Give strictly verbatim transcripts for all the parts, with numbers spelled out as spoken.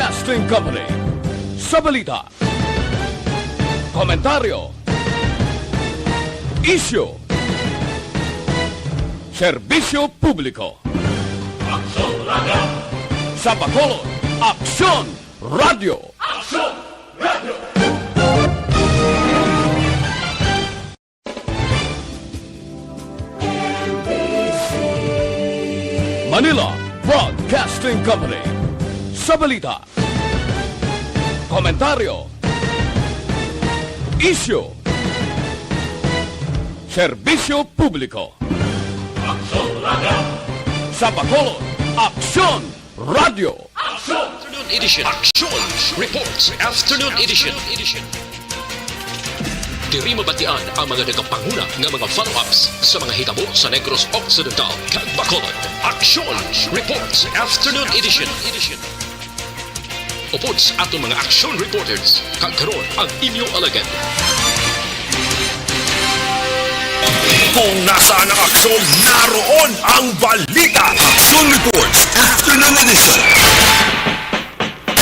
Broadcasting Company. Sa balita, komentaryo, isyu, serbisyo publiko. Aksyon Radio. Sa Bacolod, Aksyon Radio. Aksyon Radio. Manila Broadcasting Company. Sa balita, komentaryo, isyu, serbisyo publiko. Aksyon Radio. Sa Bacolod, Aksyon Radio. Afternoon edition. Action reports. Afternoon edition. Diri mabatian ang mga nagapanguna nga mga follow-ups sa mga hitabo sa Negros Occidental kag Bacolod. Action reports. Afternoon edition. Upod sa aton mga action reporters, kag karon ang inyo alagad. Kung nasaan ang aksyon, naroon ang balita. Action Reports, Afternoon Edition.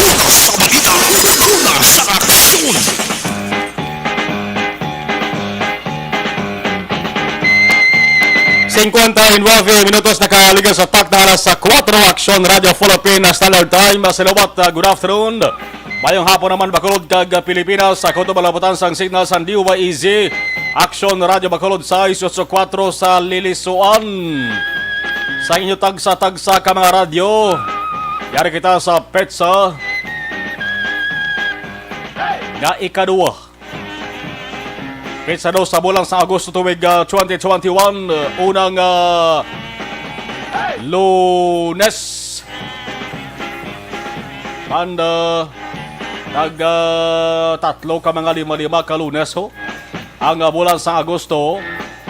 Una sa balita, una sa aksyon. Singkwenta y nuebe minutos nakaligas sa takna alas sa kuwatro, Aksyon Radio Philippines Standard Time. Salawat, uh, good afternoon. Mayong hapon naman, Bacolod kag Pilipinas. Ako to malabutan sang signal sang D Y E Z, Aksyon Radio Bacolod sais otso kuwatro sa Lilisuan. Sa inyo tagsa-tagsa ka mga radyo, yari kita sa petsa nga ikaduwa. Petsa dos sa bulan sa Agosto tuig, ah, twenty twenty-one, ah, unang, ah, Lunes. And, ah, nag, ah, tatlo ka mga lima-lima ka Lunes, ho. Ang, ah, bulan sa Agosto,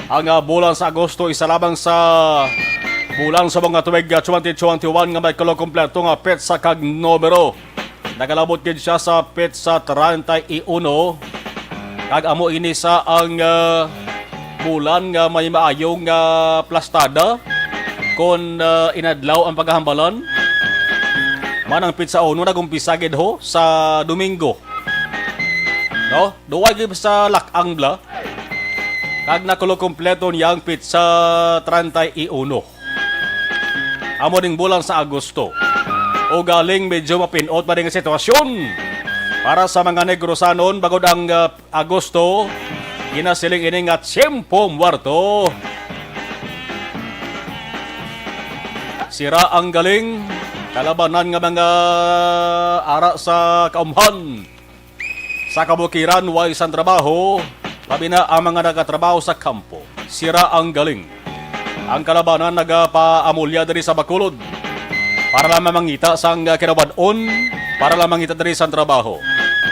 ang, ah, bulan sa Agosto, isa lamang sa bulan sa mga tuig, ah, twenty twenty-one nga may kalo kompleto nga petsa kag numero. Nagalabot gid siya sa petsa treinta y uno, kag amo ini sa ang, ah, bulan nga may maayong, ah, plastada kon, ah, inadlaw ang pagkahambalan. Man ang petsa uno nagumpisa gid ho sa Domingo. No? Duwa gid sa lakang bala. Kag nakulo kompleto niya ang petsa treinta y uno. Amo ning bulan sa Agosto. Ugaling medyo mapin-ot pa ning sitwasyon para sa mga Negrosanon, bangod ang, ah, Agosto, ginasiling ini nga tiyempo muerto. Sira ang galing, kalabanan nga mga ara sa kaumhan. Sa kabukiran, way sang trabaho, labi na ang mga nagatrabaho sa kampo. Sira ang galing. Ang kalabanan nagapaamulya diri sa Bacolod para lamang mangita sang kinabad-on, para lamang mangita diri sang trabaho.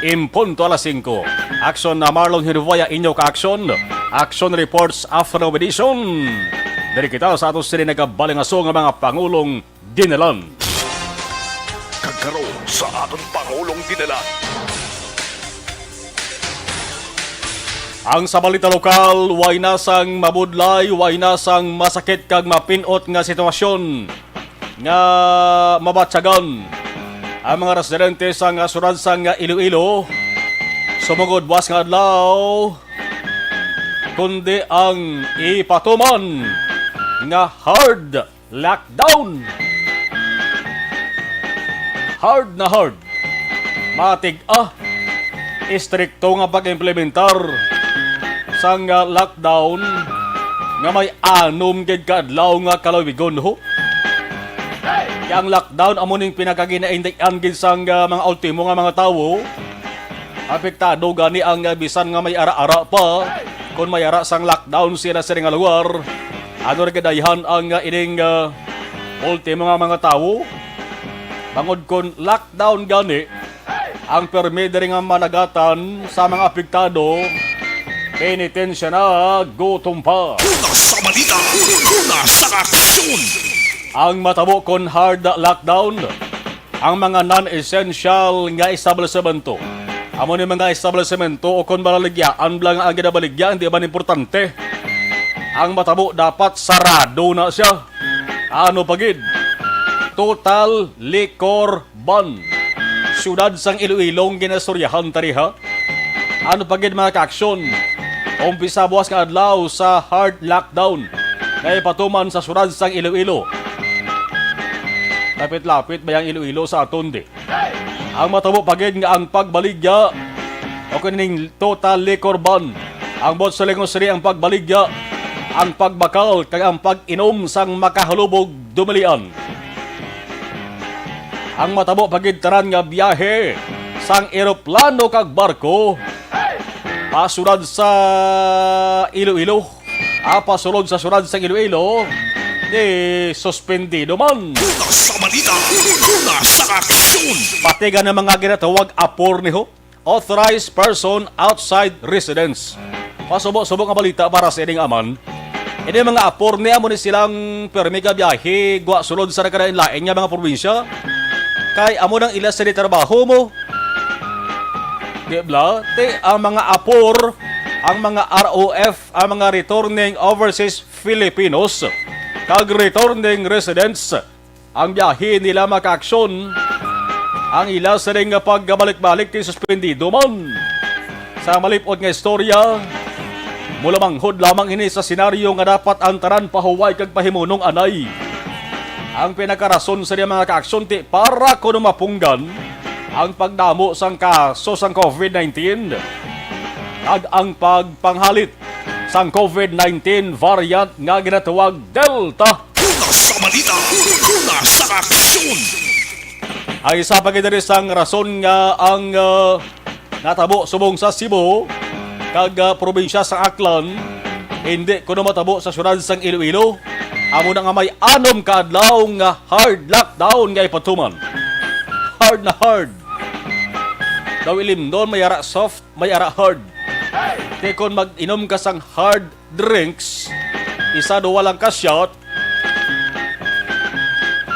In punto alas singko, Aksyon na Marlon Hinuwaya, inyo ka-aksyon. Action Reports Afternoon Edition. Diri kita sa ato sini nagabalingaso nga mga pangulong dinalan. Kag karon sa aton pangulong dinalan. Ang sa balita lokal, way na sang mabudlay, way na sang masakit kag mapin-ot nga sitwasyon nga mabatyagan ang mga residente sang syudad sang Iloilo. Sumugod buwas nga adlaw, kundi ang ipatuman nga hard lockdown. Hard na hard. Matig-a, istrikto nga pag-implementar sang, ah, lockdown nga may anom gid ka adlaw nga kalawigon, ho. Kay ang lockdown amo ning pinakaginaindian gid sang, ah, mga ultimo nga mga tawo. Apektado gani ang, ah, bisan nga may ara-ara pa. Kon may ara sang lockdown sila sa nga lugar, ano ra gid ayhan ang, ah, ining, ah, ultimo nga mga tawo? Bangod kon lockdown gani, ang permi diri nga managatan sa mga apektado, penitensya na, gutom pa. Una sa balita, una sa aksyon. Ang matabo kon hard lockdown, ang mga non-essential nga establisemento. Amo ni mga establisemento o kon balaligyaan bala nga ang ginabaligya, hindi man importante. Ang matabo dapat sarado na siya. Ano pa gid? Total liquor ban. siyudad sang Iloilo ang ginastoryahan ta diha. Ano pa gid, mga kaaksyon? Umpisa buwas nga adlaw sa hard lockdown nga ipatuman sa siyudad sang Iloilo. Lapit-lapit ba ang Iloilo sa aton, di? Ang matabo pa gid nga ang pagbaligya o kining total liquor ban, ang buot silingon sini ang pagbaligya, ang pagbakal kag ang pag-inom sang makahalubog dumilian. Ang matabo pa gid tanan nga biyahe sang eroplano kag barko pasulod sa Iloilo, ah, pasulod sa siyudad sang Iloilo, di suspendido man. Una sa balita, una sa aksyon. Pati gani mga ginatawag apor ni ho, authorized person outside residence. Pasubo-subo nga balita para sa ining aman. Ini mga apor ni amo ni silang permi ka biyahe gwa sulod sa nagkalain-lain nga mga probinsya. Kay amo nang ila sa trabaho mo. Di bla? Ti ang mga apor, ang mga R O F, ang mga returning overseas Filipinos, kag returning residents, ang biyahe nila makaaksyon. Ang ila sining nga pagkabalik-balik ti suspendido man. Sa malipot nga istorya, mulamanghod lamang ini sa senaryo nga dapat ang tanan pahuway kag pahimunong anay. Ang pinakarason sa mga kaaksyon ti para kuno mapunggan ang pagdamo sang kaso sang covid nineteen kag ang pagpanghalit sang covid nineteen variant nga ginatawag Delta. Una sa balita, una sa aksyon. Ang isa pa gid diri sang rason nga ang, ah, natabo subong sa Cebu kag, ah, probinsya sa Aklan, hindi kuno matabo sa siyudad sang Iloilo. Amo na nga may anom ka adlaw nga hard lockdown nga ipatuman. Hard na hard. Daw ilimnon, may ara soft, may ara hard. Kay kon mag-inom ka sang hard drinks, isa duwa lang ka shot,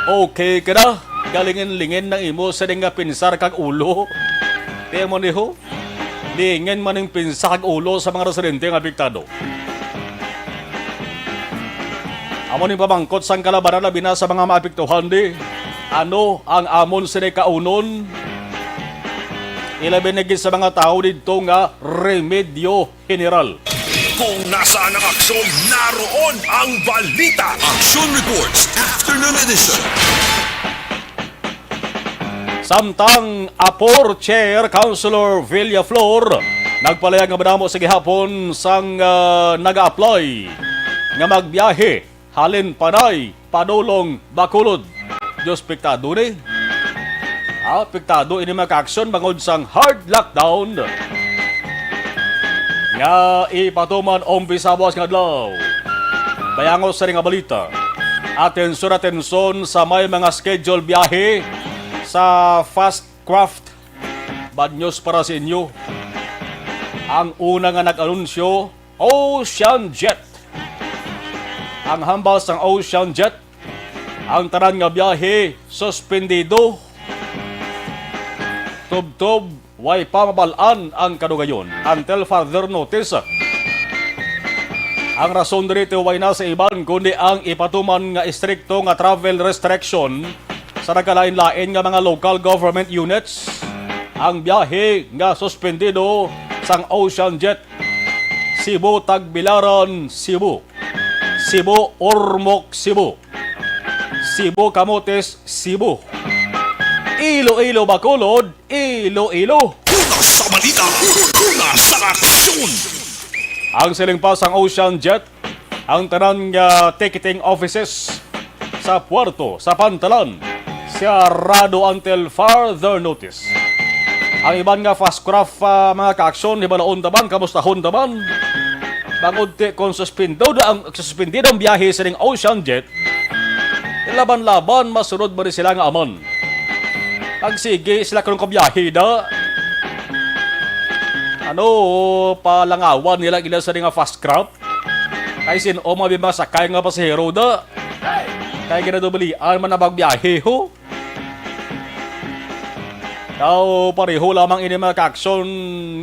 okay ka na. Galingin-lingin nang imo sa nga pinsar kag ulo. Kaya mo ni ho, lingin man ang pinsar kag ulo sa mga residente nga apektado. Amo ning pamangkot sang kalabanan, labi na sa mga maapektuhan di. Ano ang amon sini kaunon? Ilabi na gid sa mga tawo didto nga remedyo general. Kung nasaan ang aksyon, naroon ang balita. Action Reports, Afternoon Edition. Samtang Apor Chair Councilor Villaflor nagpalayag nga madamo sa gihapon sang, ah, naga-apply nga magbiyahe halin Panay, Padulong, Bacolod. Diyos, piktado ni. Ah, piktado ini mga kaaksyon bangod sang hard lockdown nga ipatuman umpisa buwas nga adlaw. Bayangos sa nga balita. Atensyon, atensyon sa may mga schedule biyahe sa Fast Craft. Bad news para sa inyo. Ang una nga nag-anunsyo, Ocean Jet. Ang hambal sang Ocean Jet, ang tanan nga biyahe suspendido. Tubtob, way pa mabal-an ang kadugayon until further notice. Ang rason diri ti way na sa iban kundi ang ipatuman nga istrikto nga travel restriction sa nagkalain-lain nga mga local government units. Ang biyahe nga suspendido sang Ocean Jet Cebu, Tagbilaran, Cebu. Cebu, Ormoc, Cebu. Cebu, Camotes, Cebu. Iloilo, Bacolod, Iloilo. Una sa balita, una sa aksyon. Ang siling pa sang Ocean Jet, ang tanan nga ticketing offices sa puerto, sa pantalan, sarado until further notice. Ang iban nga fast craft, ah, mga kaaksyon, hibalaon ta man, kamustahon ta man. Bangod ti kung suspendo ang, suspendido ang biyahe sining Ocean Jet, laban-laban, masunod ba ni sila nga aman? Pag sige sila kung kabiyahe da, ano, palangawan nila gila sa nga fast craft? Kay sin-o man may mga sakay nga pasahero da? Kay ginadubalian man ang pagbiyahe, ho? Daw pareho lamang ini mga kaaksyon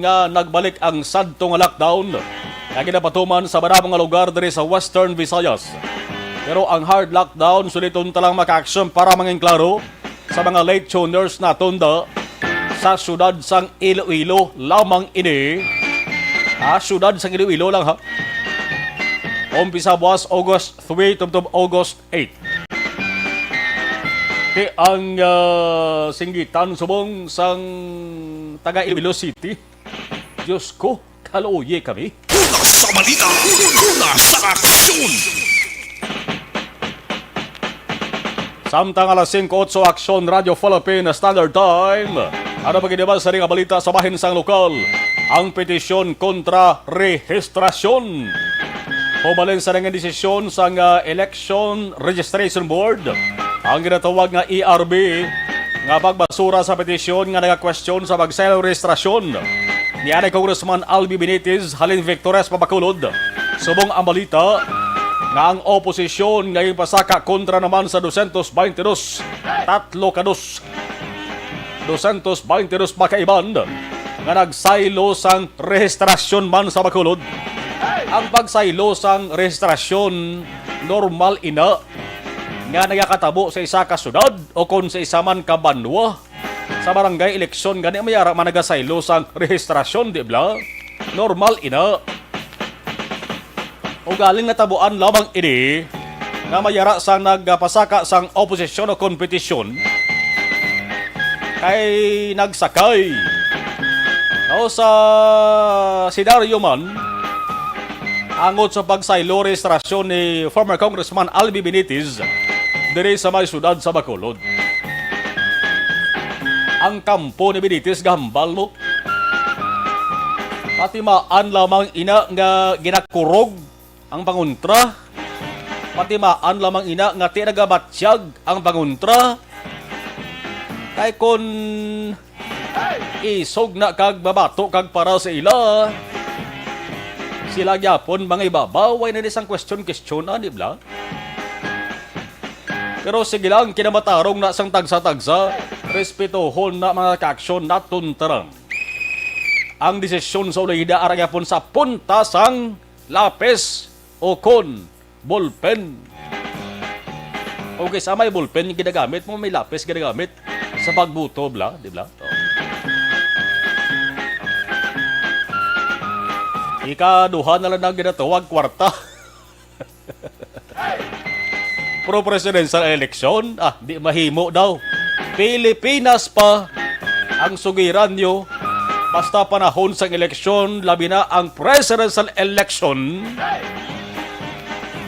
nga nagbalik ang sadto nga lockdown nga ginapatuman sa madamo nga lugar diri sa Western Visayas. Pero ang hard lockdown, suliton ta lang mga kaaksyon para mangin klaro sa mga late tuners naton da, sa siyudad sang Iloilo lamang ini. Ha, siyudad sang Iloilo lang, ha. Umpisa buwas August three tubtob August eight. Ti ang, ah, singgitan subong sang taga Iloilo City. Diyos ko, kaluoyi kami. Una sa balita, una sa aksyon. Samtang alas singko otso, Aksyon Radyo Philippine Standard Time. Ano pa gid ba sa nga balita sa bahin sang lokal? Ang petisyon kontra rehistrasyon. Hubalin sa nangin desisyon sang, ah, Election Registration Board, ang ginatawag nga E R B, nga pagbasura sa petisyon nga nagakwestiyon sa pagsaylo rehistrasyon ni anay Congressman Albi Benitez halin Victorias pa Bacolod. Subong ang balita nga ang oposisyon nga ginpasaka kontra naman sa dosyentos baynte dos, tatlo ka dos, dosyentos baynte dos pa ka iban nga nagsaylo sang rehistrasyon man sa Bacolod. Ang pagsaylo sang rehistrasyon normal ina nga nagakatabo sa isa ka syudad o kon sa isa man ka banwa. Sa barangay eleksyon gani may ara man nagasaylo sang rehistrasyon, di bala? Normal ina. Ugaling natabuan lamang ini nga may ara sang nagpasaka sang oposisyon o kompetisyon kay nagsakay. No, sa senaryo man, angot sa pagsaylo rehistrasyon ni former Congressman Albi Benitez diri sa may siyudad sa Bacolod. Ang kampo ni Benitez gahambal mo. Patimaan lamang ina nga ginakurog ang pangontra. Patimaan lamang ina nga ti nagabatyag ang pangontra. Kay kon isog na kag mabato kag para sa ila, sila gyapon mga ibabaw, way na ni sang question-question, ah, di bala? Pero sige lang, kinamatarong na sang tagsa-tagsa, respetuhon na mga kaaksyon naton tanan. Ang desisyon sa ulida ara gyapon sa punta sang lapis o kon ballpen. Okay, sa may ballpen yung ginagamit mo, may lapis ginagamit sa pagbuto, bla, di bla? Oh. Ikaduha na lang ang ginatawag kwarta. Pro presidential election? Ah, di mahimo daw. Pilipinas pa ang sugiran nyo. Basta panahon sang eleksyon, labi na ang presidential election,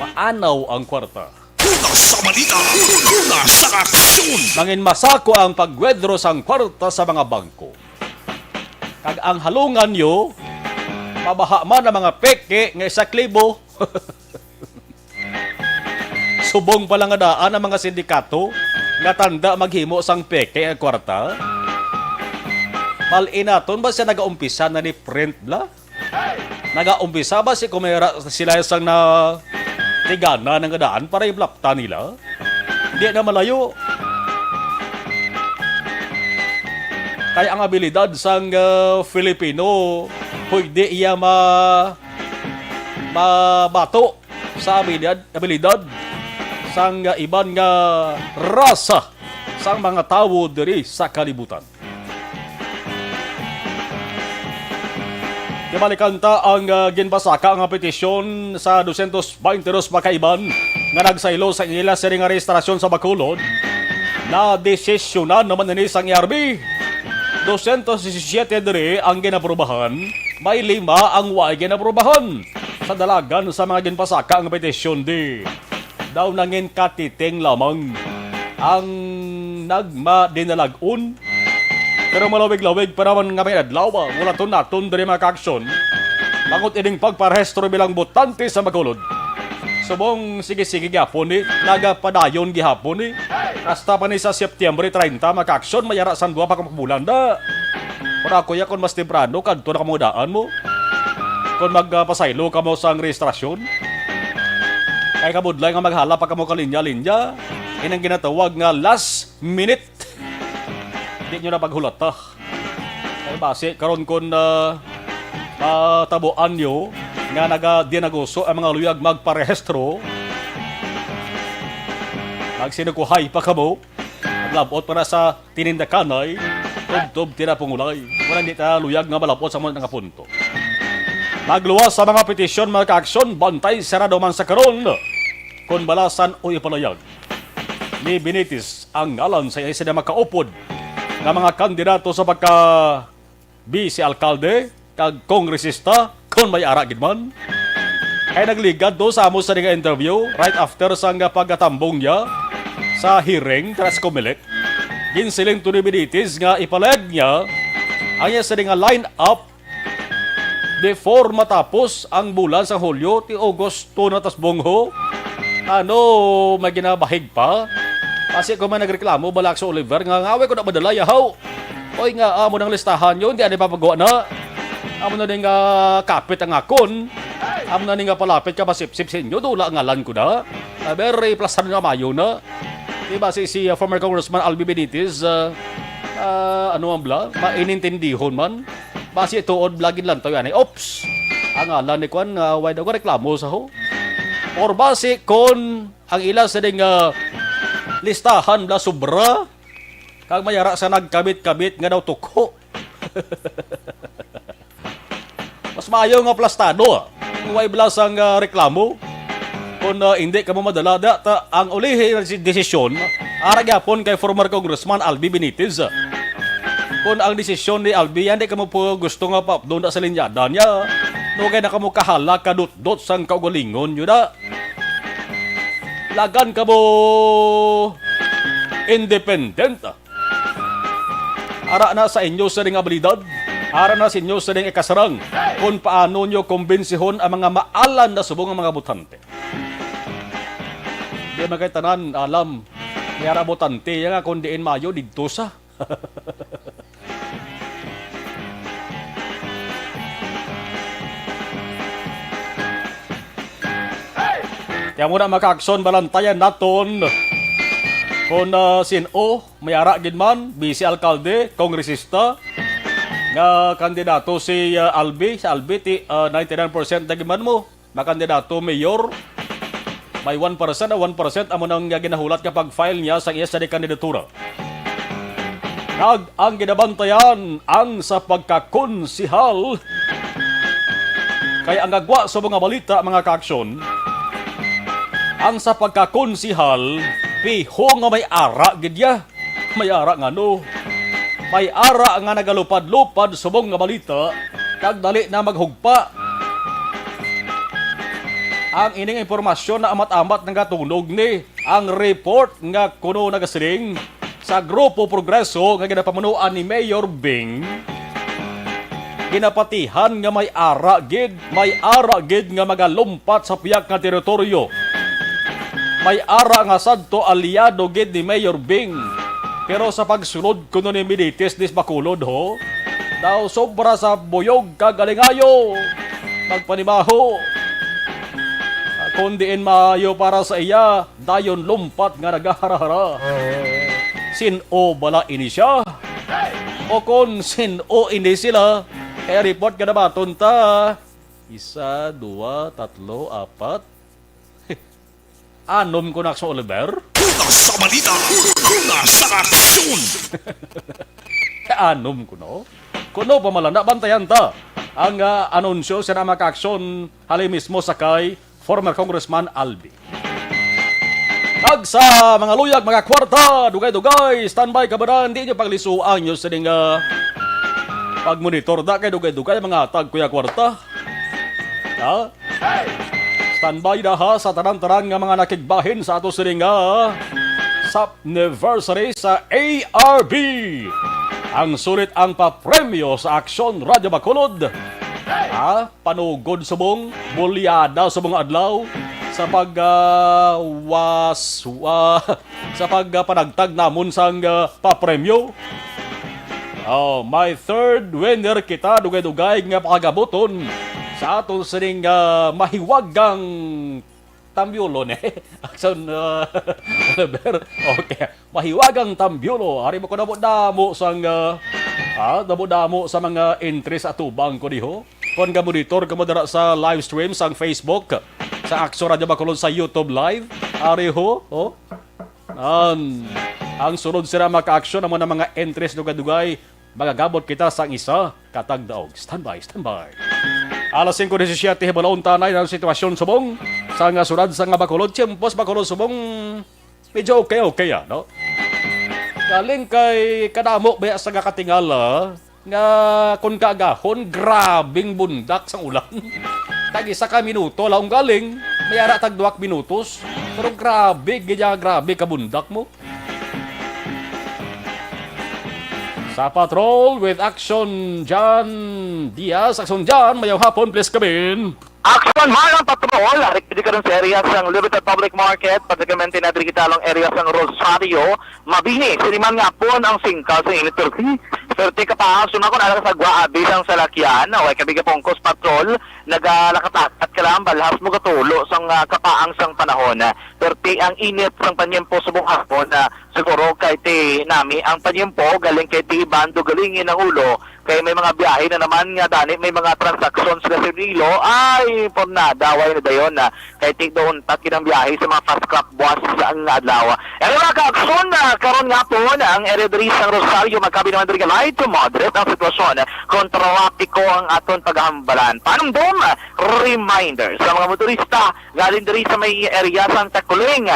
maanaw ang kwarta. Una sa balita, una sa aksyon. Mangin masako ang pag-withdraw sang kwarta sa mga bangko. Kag ang halungan nyo, mabaha man ang mga peke nga isa ka libo. Subong pa lang nga daan ang mga sindikato nga tanda maghimo sang peke nga kwarta. Pal-inaton ba siya nagaumpisa na ni print, bla? Nagaumpisa ba si Kumera sila sang na tigana nga daan para iblapta nila? Di na malayo. Kay ang abilidad sang, ah, Filipino, pwede iya ma-, mabato sa abilidad, abilidad sang, ah, iban nga rasa sang mga tawo diri sa kalibutan. Gibalikan ta ang, ah, ginpasaka nga petisyon sa dosyentos baynte dos pa ka iban nga nagsaylo sa ila sini nga rehistrasyon sa Bacolod. Nadesisyonan naman ini sang E R B. Dosyentos disisiete diri ang ginaprubahan, may lima ang way ginaprubahan. Sa dalagan sa mga ginpasaka nga petisyon di daw nangin katiting lamang ang nagmadinalag-on. Pero malawig-lawig pa naman nga may adlaw, ah, wala to naton diri mga kaaksyon. Bangod ining pagparehistro bilang botante sa Bacolod. Subong sige-sige gyapon ni, nagapadayon gihapon ni. Hasta pa ni sa September treinta, mga kaaksyon, may ara sang duha pa ka bulan na. Pero ako ya, kung mas temprano, kadto na kamo daan mo. Kung magpasaylo kamo sang rehistrasyon, kay kabudlay nga maghala pa kamo ka linya-linya. Inang ginatawag nga last minute. Di nyo na paghulata. Kay basi, karon kun, ah, ah, tabuan nyo nga naga-, di naguso ang mga luyag magparehistro, magsinukuhay pa kamo, maglabot pa na sa tinindakanay, Tubtob tira pungulay. Wala, di ta luyag nga malapot sa mga punto. Nagluwas sa mga petisyon, mga kaaksyon, bantay sarado man sa karon. Kung balasan o ipalayag ni Benitez ang ngalan sa isa na makaupod nga mga kandidato sa pagka vice alkalde kag kongresista, kon may ara gid man. Kay nagligad do sa amo sa nga interview right after sang pagkatambong niya sa hearing sa Comelec. Ginsiling to ni Benitez nga ipalag niya ang iya sa nga line-up before matapos ang bulan sa Hulyo, ti Agosto na tas bungho. Ano, may ginabahig pa? Kasi kung may nagreklamo, balak sa Oliver, nga ngaway ko na madala, yahaw. Oy, nga amo nang listahan yun, di ano papagawa na. Amo na din nga kapit ang akon. Amo na din nga palapit ka masipsip sa inyo, dula ang ngalan ko na. Ah, very plasan nga mayo na. Diba si, si uh, former Congressman Albi Benitez, uh, uh, ano ang bla? Mainintindihon man. Basi tuod bla ginlantaw yan eh. Oops! Ang ngalan ni Kwan, uh, why daw ko reklamo sa ho? Or basi kon ang ila sa ding uh, listahan bla sobra, kag mayara sa nagkabit-kabit nga daw tuko. Mas maayo nga plastado, ah. Way bala sang, ah, reklamo. Kung, ah, hindi ka mo madala, da, ta, ang ulihi nga si-, desisyon, ara gyapon kay former Congressman Albi Benitez. Kung ang desisyon ni Albi, hindi ka mo po gusto nga paupdon da sa linyada niya. No, kay na ka mo kahala, kadutdot sang kaugalingon, yun na. Lagan ka mo independent. Ara na sa inyo sining abilidad, ara na sa inyo sining ikasarang, kung paano nyo kumbensihon ang mga maalam na subong nga mga botante. Di man kay tanan alam, may ara botante, ya nga kung diin mayo, didto sa. Kaya muna, mga kaakson, balantayan naton kung, ah, sin-o may ara gid man, vice alkalde, kongresista, nga kandidato si, ah, Albi. Si Albi, ti, ah, ninety-nine percent na gid man mo makandidato mayor. May one percent, ah, one percent amo nang ginahulat nga pag-file niya sa iya sa kandidatura. Kag ang ginabantayan ang sa pagkakonsihal. Kay ang gagwa sa mga balita, mga kaaksyon, ang sa pagkakonsihal, piho nga may ara gid ya. May ara nga no. May ara nga nagalupad-lupad subong nga balita, kag dali na maghugpa. Ang ining impormasyon na amat-amat nagatunog ni ang report nga kuno nagasiling sa Grupo Progreso nga ginapamunuan ni Mayor Bing, ginapatihan nga may ara gid, may ara gid nga magalumpat sa piyak nga teritoryo. May ara nga sadto aliado gid ni Mayor Bing. Pero sa pagsulod kuno ni Benitez dis Bacolod, ho, daw sobra sa buyog kag alingayo. Magpanimaho. Kung diin maayo para sa iya, dayon lumpat nga nagaharahara. Sin-o bala ini siya? O kon sin-o ini sila? Kaya report nga nabaton ta. Isa, dua, tatlo, apat. Anom ko na sa Oliver. Una sa balita, una sa aksyon. Anom ko, no? Kuno pa malanda, bantayan ta ang, ah, anunsyo sa mga kaaksyon halin mismo sa kay former Congressman Albi. Kag sa mga luyag, mga kwarta, dugay-dugay, standby ka ba na? Hindi nyo paglisuan nyo sining, ah, pag-monitor da kay dugay-dugay mga tag kuya kwarta. Ha? Standby na ha sa tanan-tanan nga mga nakigbahin sa ato sining, ah, Sapniversary sa A R B. Ang sulit ang papremyo sa Aksyon Radyo Bacolod. Ha? Panugod subong, bulyada subong adlaw sa pag, ah, was-, wa-, sa pag, ah, panagtag namon sang, ah, papremyo. Oh, may third winner kita, dugay-dugay nga pakagabuton sa aton sining, ah, mahiwagang tambyulo ni. Aksyon, ah, Oliver. Okay. Mahiwagang tambyulo. Ari mo ko damo-damo sang, ah, ah, damo-damo sa mga entries atubang ko diho. Kon ga-monitor ka mo dira sa live stream sang Facebook, sa Aksyon Radyo Bacolod sa YouTube Live. Ari ho, oh. An, ang sunod sila mga kaaksyon, amo na mga entries dugay-dugay. Magagamot kita sang isa ka tagdaog. Standby, standby. Alas singko disisiete, hibalon ta anay ang sitwasyon subong sa nga syudad sa nga Bacolod. Tiyempo sa Bacolod subong medyo okay-okay, ah, no? Galing kay kadamo baya sa nga katingala nga kun kaagahon, grabing bundak sang ulan. Tag isa ka minuto lang galing, may ara tag duha ka minutos. Pero grabe, gid nga grabe ka bundak mo. Sa Patrol with Action John Diaz. Action John, mayong hapon, please come in. Action man ang patrol, ari kita karon sa area sang Libertad Public Market, particularmente na diri kita along area sang Rosario, Mabini. Sini man nga hapon ang singkal sa init, pero si Swerte ka pa, suma kon alang sa gwa, abi sang salakyan, way ka bigapungkos patrol, nagalakatakat ka lang, balhas mo gatulo sang, ah, kapaang sang panahon. Swerte ang init sang panyempo subong hapon, ah, siguro kay ti nami ang panyempo, galing kay ti bando galing ang ulo, kay may mga biyahe na naman nga dani, may mga transaksyon sila sa Iloilo, ay, pornada, way na dayon, ah, kay ti doon ta kinang biyahe sa mga fast crop buwas sa ang adlaw. Ano mga kaakson, ah, karon nga po na ang area diri sa Rosario, magkabi naman diri ka light to moderate ang sitwasyon. Kontrapiko ang aton paghambalan. Panumdom, reminder sa mga motorista galing diri sa may area sang Taculing.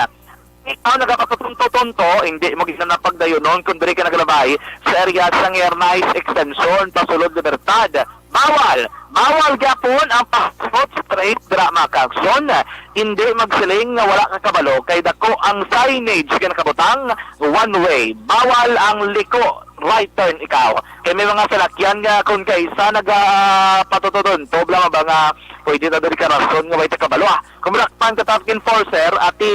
Ikaw nagapatutunto-tunto, hindi mo gid na pagdayonon kung diri ka naglabay sa area sang Ernais Extension, pasulod Libertad. Bawal! Bawal gyapon ang pasot straight dira, mga kaagson. Hindi magsiling nga wala ka kabalo kay dako ang signage nga nakabutang, one way. Bawal ang liko, right turn ikaw. Kay may mga salakyan nga kung kaisa nagapatutudon, problema ba nga pwede na diri ka rason nga way ta kabalo, ah. Kung madakpan ka traffic enforcer, ati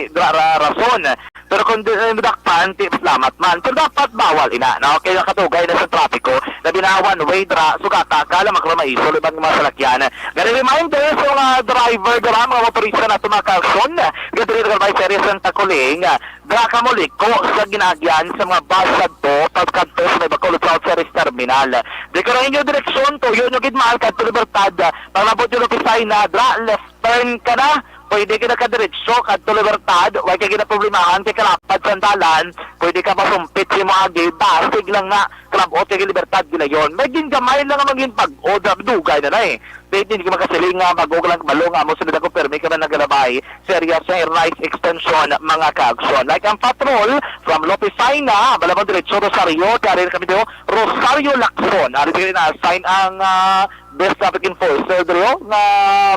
dira ra rason. Pero kung di na madakpan, ti salamat man. Pero dapat bawal ina, no? Kaya katugay na sa trapiko, labi na one way dira, sugata ka lang magkamaisol ibang mga salakyan. Gani reminder sa mga driver dira, mga motorista na tumakakson, gadiri na sa area Santa Coling, dira ka mo liko sa ginaagyan sa mga bus sadto, pagkadto sa may Bacolod South Service Terminal. Di ka inyo direksyon, tuyo nyo gid mahal kadto Libertad, panglabot nyo ng Pisay na, dira left turn ka na, pwede ka na kadiretso kadto Libertad, way ka ginaproblemahan kay kalapad sa dalan, pwede ka masumpit sa imo agi, basig lang na kalabot kay Libertad ginayon. May gingamay lang ang maging pag-o, dugay na na eh. Pwede hindi ka makasiling nga mag-og lang balo nga mo sa dako permi ka man nagalabay sa area sa Rice Extension, mga kaagson. Like ang patrol from Lopez Saina, bala mo diretso Rosario, dari na kami do, Rosario Lacson. Ari diri na assign ang ah, best traffic enforcer diri, oh, nga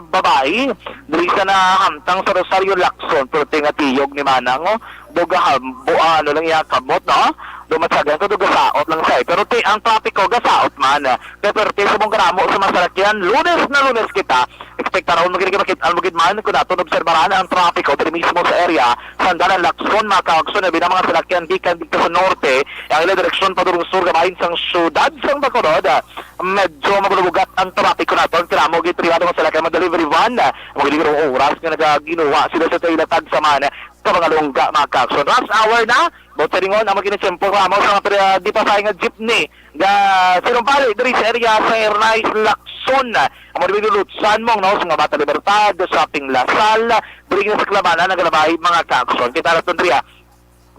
babae. Diri sa nahamtang sa Rosario Lacson, pero ti nga tiyog ni Manang, oh. Duga ham-, bu-, ah, ano lang iya kamot, no? Dumatsagan ko, duga saot lang siya, eh. Pero ti, ang trapiko, gasaot man. Kaya pero ti, subong karamo sa mga salakyan, Lunes na Lunes kita. Expectaron mo gid, makit-an mo gid man, kung naton obserbaran ang trapiko diri mismo sa area, sa Dalan Lacson, mga kaagson, abi na mga salakyan, gikan dito sa norte, ang ila direksyon padulong sur, gabahin sang syudad sang Bacolod, ah, medyo mabulubugat ang trapiko naton. Kailangan mo gid pribado nga sila kay mga delivery van, ah, mga delivery oras nga nagaginuha sila sa kailatag sa man sa mga lungga, mga kaagson. Rush hour na, but sa ringon, ang mga kinitsimpo, ramo sa mga pre-, di pa sa nga jeepney, ga, sinumpali, diri sa area sa Ernais Lacson, ang mga delivery lutsan mo, no, sa mga Bata Libertad, sa Pinglasal, diri na sa Clabanan, nagalabay, mga kaagson. Kita naton diri, ah,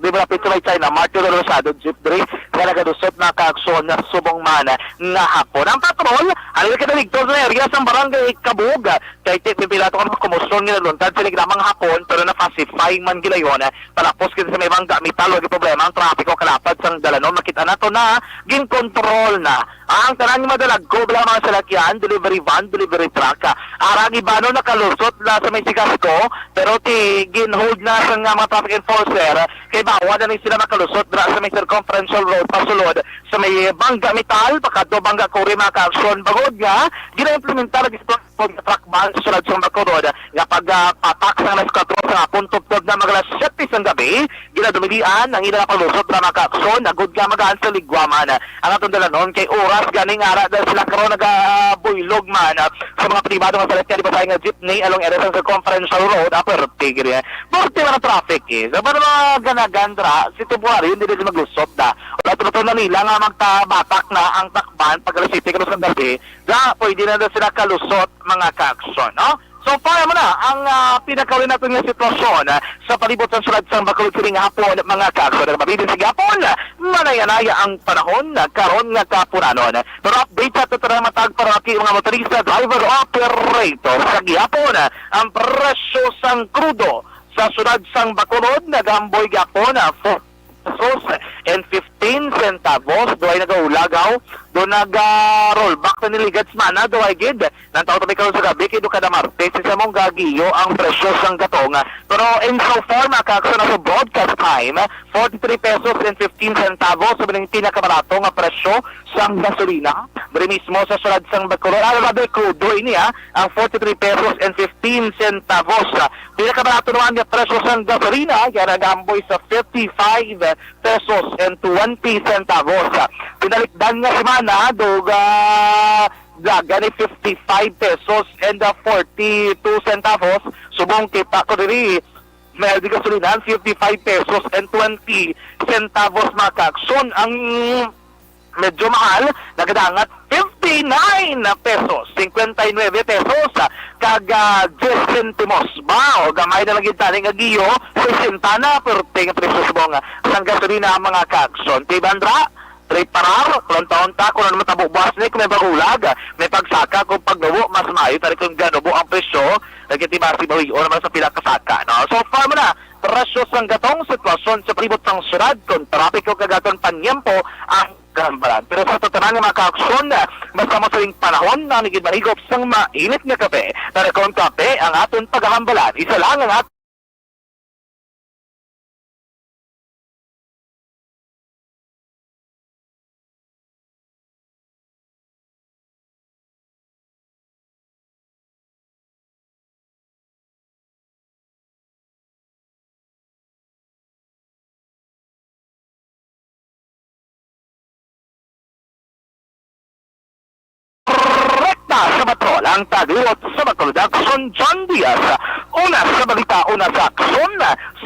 di ba, Pizza by China, Martin Rosado, jeep diri, nga nagalusot na kaagson na subong man nga hapon. Ang patrol, ang nagkadaligto sa area sa barangay Kabug, kay ti, pipila to ka mga kumusyon nga nagluntad sa ligramang hapon, pero na-pacify man gilayon. Palapos kita sa may bangga, metal, wagi problema ang trapiko, kalapad sang dalanon, makita nato na, ginkontrol na. Ang tanan nga madalagko, bala mga salakyan, delivery van, delivery truck. Arang ibano nakalusot na sa may Sigasco, pero ti ginhold na sa nga mga traffic enforcer, kay bawal na ni sila makalusot dira sa may circumferential road pasulod sa may Bangga Metal, pakadto Bangga Kuri, mga kaagson, bangod nga ginaimplementar ang disposal nga truck ban sa sulod sa Bacolod nga pag, ah, patak sa alas kuwatro sa hapon tubtob na mag alas siyete sang gabi, ginadumilian ang ila nga paglusot nga mga kaagson, agud nga magaan sa ligwaman. Ang atong dalanon kay oras ganing ara dahil sila karon nagabuylog man, ah, sa mga pribado nga salit nga di pa nga jeepney along area sa Circumferential Road, Upper Tigre. Perti man ang traffic, eh. Sa mga ganagan dira, si temporary, hindi din maglusot da. Wala tumatun na nila nga magtabatak na ang takban pag alas siyete karon sa gabi, da, pwede na, na sila kalusot, mga kaagson, no? So far mo na ang, ah, pinakawin naton nga sitwasyon, ah, sa palibot sang siyudad sang Bacolod sining hapon, mga kaagsoon. Nagapabilin sa gihapon, manaya-naya ang panahon, ah, karon nga kahapunanon. Pero update sa tanan matag para kay mga motorista, driver, operator sa gihapon, ah, ang presyo sang krudo sa siyudad sang Bacolod nagaamboy gihapon, ah, four pesos and fifteen centavos. Duhay nagaulagaw, do naga-rollback na niligat semana, duhay gid. Nang taon tabi karon sa gabi, kay do kada Martes, isa mong gagiyo ang presyo sang gatong. Pero in so far, mga kaagsoon, sa broadcast time, forty-three pesos and fifteen centavos sa bining pinakabarato nga presyo sang gasolina. Diri mismo sa siyudad sang Bacolod, ah, grabe, krudo ini, ah, ang forty-three pesos and fifteen centavos. Pinakabarato naman nga presyo sang gasolina, kaya nag-amboy sa fifty-five pesos and twenty centavos. Pinalikdan nga semana, duga, daga ni fifty-five pesos and, ah, forty-two centavos. Subong kita ko diri, may di gasolina, fifty-five pesos and twenty centavos, mga kaagsoon. Ang medyo mahal, nagadangat fifty-nine pesos, cincuenta y nueve pesos, kag, ah, diyes sentimos ba? O gamay na lang gid tani nga giyo, sesenta na, perti nga presyo subong sang gasolina, mga kaagsoon. Kay Bandra, reparar, kung taon ta, kung ano matabo buwas ni, kung may pag-ulag, may pagsaka, kung pagnubo, mas maayo, tani kung ganubo ang presyo, nagkitibasi, bawi-on naman sa pila kasaka, no? So far mo na, presyo sang gatong, sitwasyon sa palibot sang syudad, kung trapiko kag aton panyempo ang kahambalan. Pero sa tatanan nga mga kaagsoon, basta mo sining panahon, ang nagid mahigop sang mainit nga kape. Pero kung kape ang aton paghahambalan, isa lang ang aton Rekta sa patrol ang tag-uot sa Bacolod Aksyon, John Diaz. Una sa balita, una sa aksyon,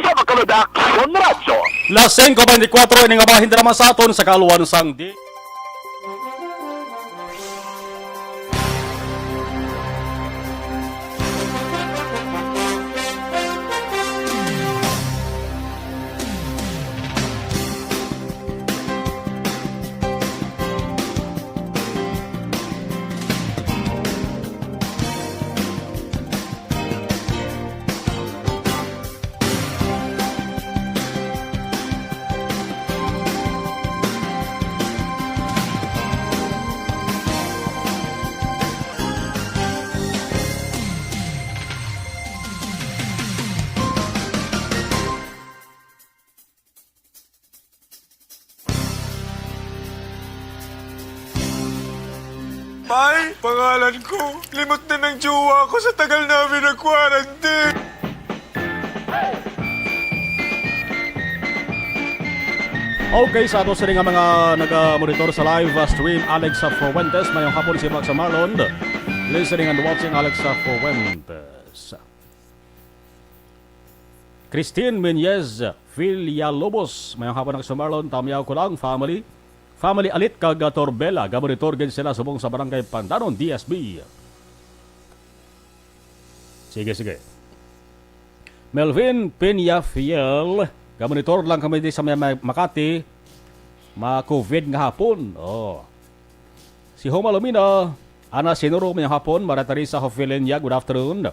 sa Bacolod Aksyon Radyo. Las singko beintikwatro, ini nga bahin drama sa aton sa kaaluhan sang di. May pangalan ko. Limot na ng jowa ko sa tagal namin nag-quarantine. Okay, sa ato sini nga mga naga-monitor sa live, uh, stream, Alex, uh, Fuentes, mayong hapon si Max Marlon. Listening and watching, Alex, uh, Fuentes. Christine Menyez Villalobos, mayong hapon, Max Marlon, Tamyaw ko lang, family. Family Alit kag, uh, Torbela, ga-monitor gid sila subong sa Barangay Pandanon, D S B. Sige, sige. Melvin Peñafiel, ga-monitor lang kami di sa may, may Makati, ma-covid nga hapon. Oh. Si Homa Lumina, Ana Sinuro, mayong hapon. Maria Teresa Hofilenia, good afternoon.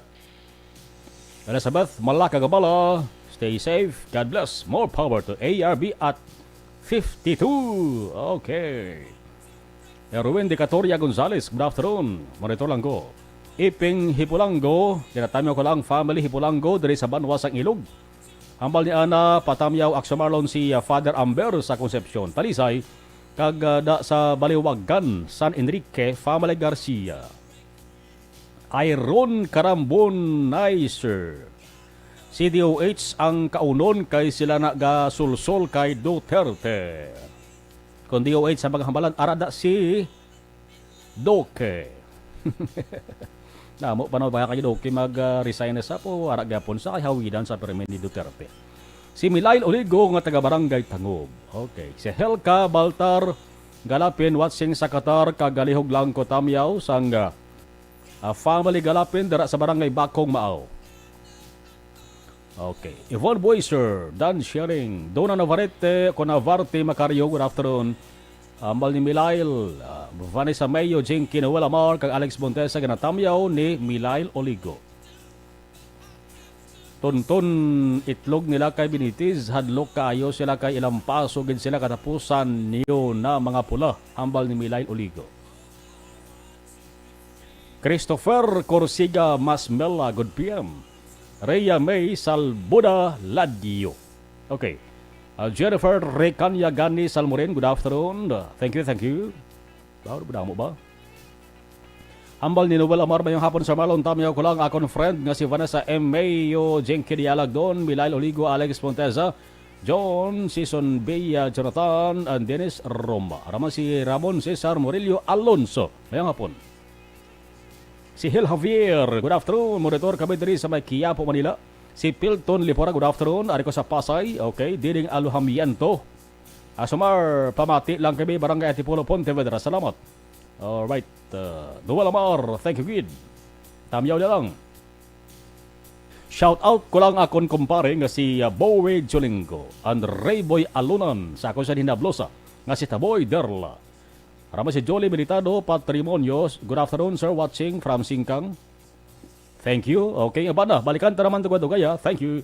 Elizabeth Malaka Gabala, stay safe. God bless. More power to A R B at fifty-two. Okay. Erwin Decatoria Gonzalez, good afternoon. Monitor lang ko. Iping Hipulango, ginatamyaw ko lang family Hipulango diri sa banwa sang Ilog. Hambal ni Ana, patamyaw Axo Marlon si, ah, Father Amber sa Concepcion, Talisay, kag, ah, da sa Baliwagan, San Enrique, family Garcia. Iron Karambon, nicer. Si D O H ang kaunon kay sila nagasulsol kay Duterte. Kung D O H sa mga hambalan, ara da si Duque. Namo pa na ba kay Duque mag, ah, resign na sa po, ara gyapon sa kay hawidan sa permi ni Duterte. Si Milail Oligo nga taga Barangay Tangub. Okay. Si Helka Baltar Galapin watching sa Qatar, kagalihog lang ko tamyaw sang, ah, ah, family Galapin dira sa Barangay Bakong, Mao. Okay. Yvonne Boyser, Dan Sharing, Dona Navarrete, Conavarte Macario, good afternoon. Ambal ni Milail, ah, Vanessa Mayo, Jinky Noel Amar, kag Alex Montesa, ginatamyaw ni Milail Oligo. Tonton itlog nila kay Benitez, hadlok kaayo sila kay ilampaso gid sila katapusan niyo na mga pula, hambal ni Milail Oligo. Christopher Corsiga Masmela, good P M. Rhea May Salbuda Ladyo. Okay. Ah, Jennifer Recanya Gani Salmorin, good afternoon. Thank you, thank you. Ba, ba, mo ba? Hambal ni Noel Amar, mayong hapon, Sir Marlon. Tamyaw ko lang akon friend nga si Vanessa M. Mayo, Jinky Dialog Don, Milail Oligo, Alex Monteza, John, Season Bea, Jonathan, and Dennis Roma. Ramon si Ramon Cesar Murillo Alonso. Mayong hapon. Si Hil Javier, good afternoon. Monitor kami diri sa may Quiapo, Manila. Si Pilton Lipora, good afternoon. Ari ko sa Pasay. Okay, Diding Alojamiento. Asomar, pamati lang kami, Barangay Antipolo, Pontevedra. Salamat. Alright. Uh, Noel Amar, thank you, gid. Tamyaw na lang. Shout out ko lang akon kumpare nga si, uh, Bowie Jolingo and Rayboy Alunan sa ako sa hinablosa nga si Taboy Derla. Rama si Jolly Militado, Patrimonio. Good afternoon, sir. Watching from Singkang. Thank you. Okay, nga ba na? Balikan ta naman, dugay-dugay, ha? Thank you.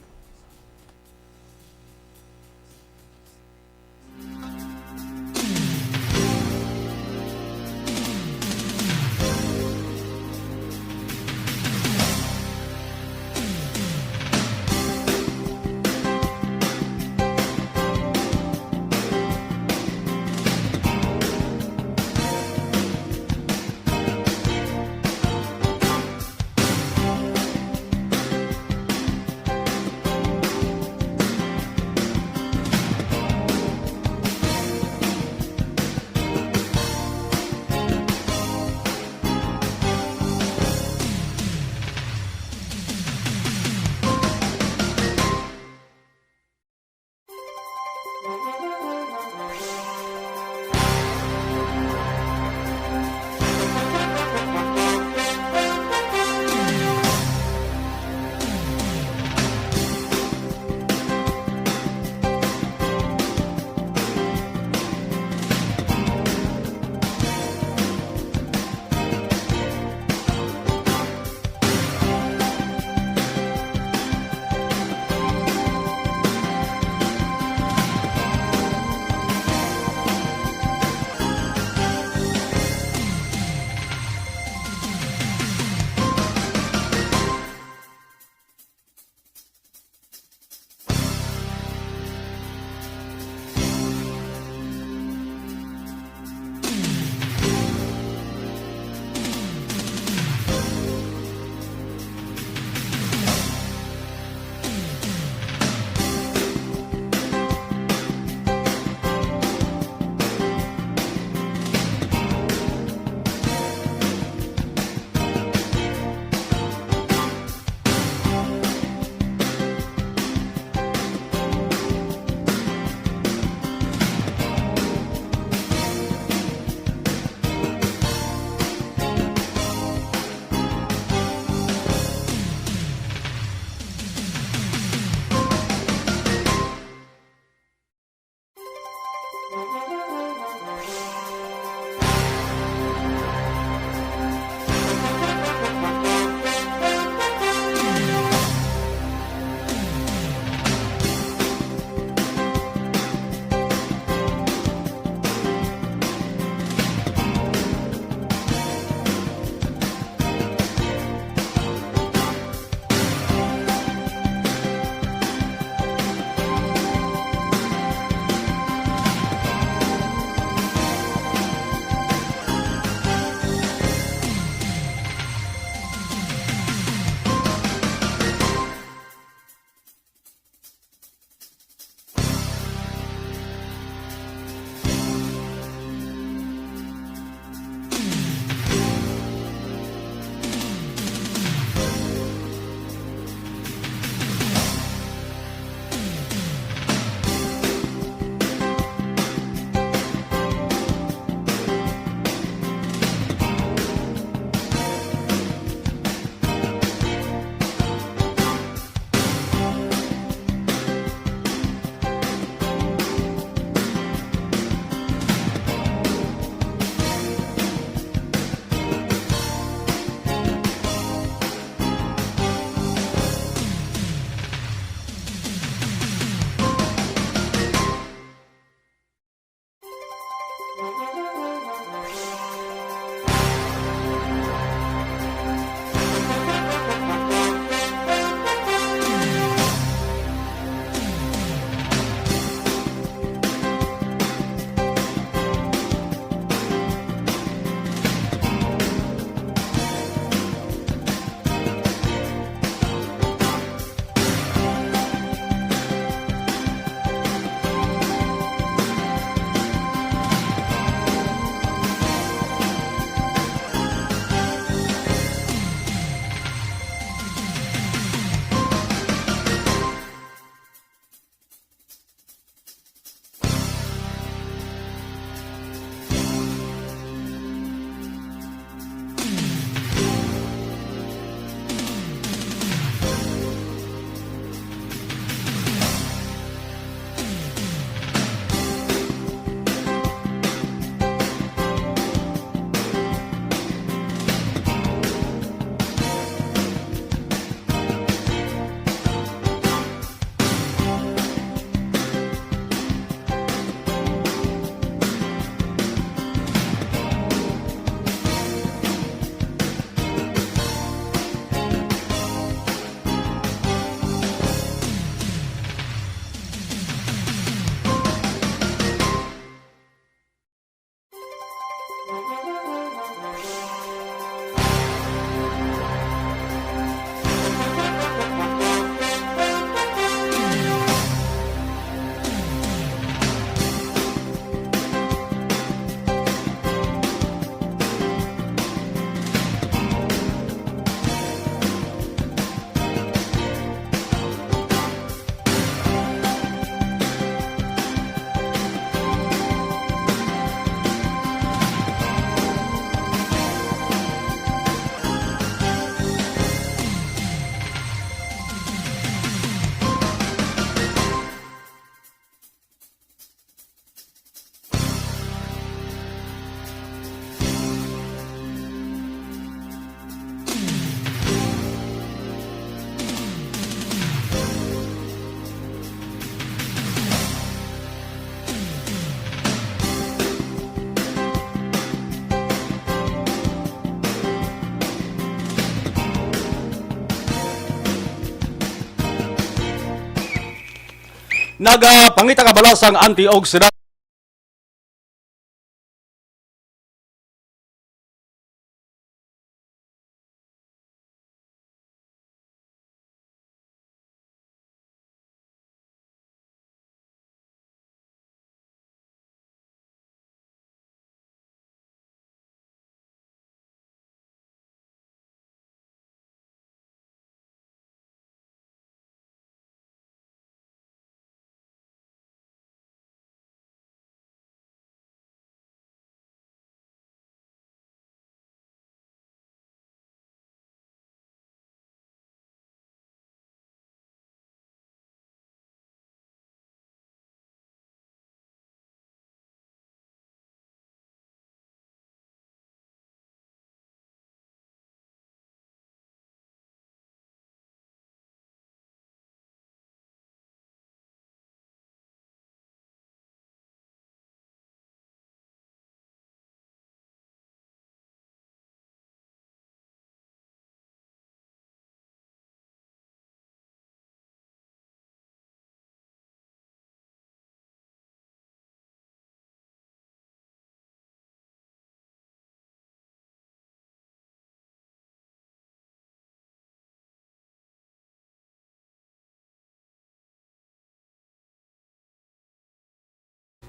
Nagapangita ka bala sang antioxidant.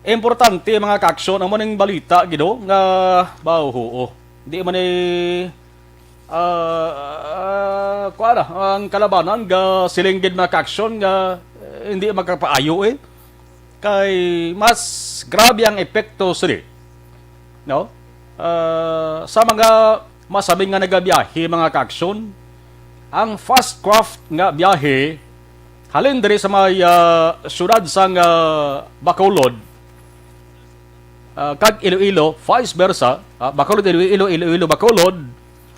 Importante, mga kaaksyon, amo ning balita, Gido, nga, ba, oo. Di man ni, ah, ah, kuwan na, ang kalabanan, ga siling gid, mga kaaksyon, nga, eh, hindi magkapaayo, eh. Kay mas grabe ang epekto sini, no? Ah, sa mga masabing nga nagabiyahe, mga kaaksyon, ang fast craft nga biyahe halin diri sa may, ah, siyudad sang, ah, Bacolod, ah, kag Iloilo, vice versa, ah, Bacolod, Iloilo, Iloilo, Bacolod,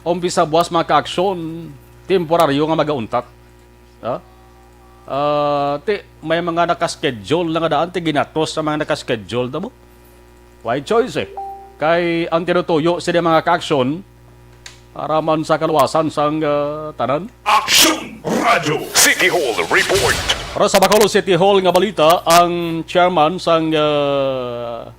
umpisa buwas, mga kaaksyon, temporaryo nga magauntat. Ha? Ah, ti, may mga naka-schedule na nga daan, ti ginatos sa mga naka-schedule na mo. Why choice, eh? Kay ang tinutuyo sila, mga kaaksyon, para man sa kaluwasan sang, ah, tanan. Aksyon Radio City Hall Report. Para sa Bacolod City Hall nga balita, ang chairman sang, ah,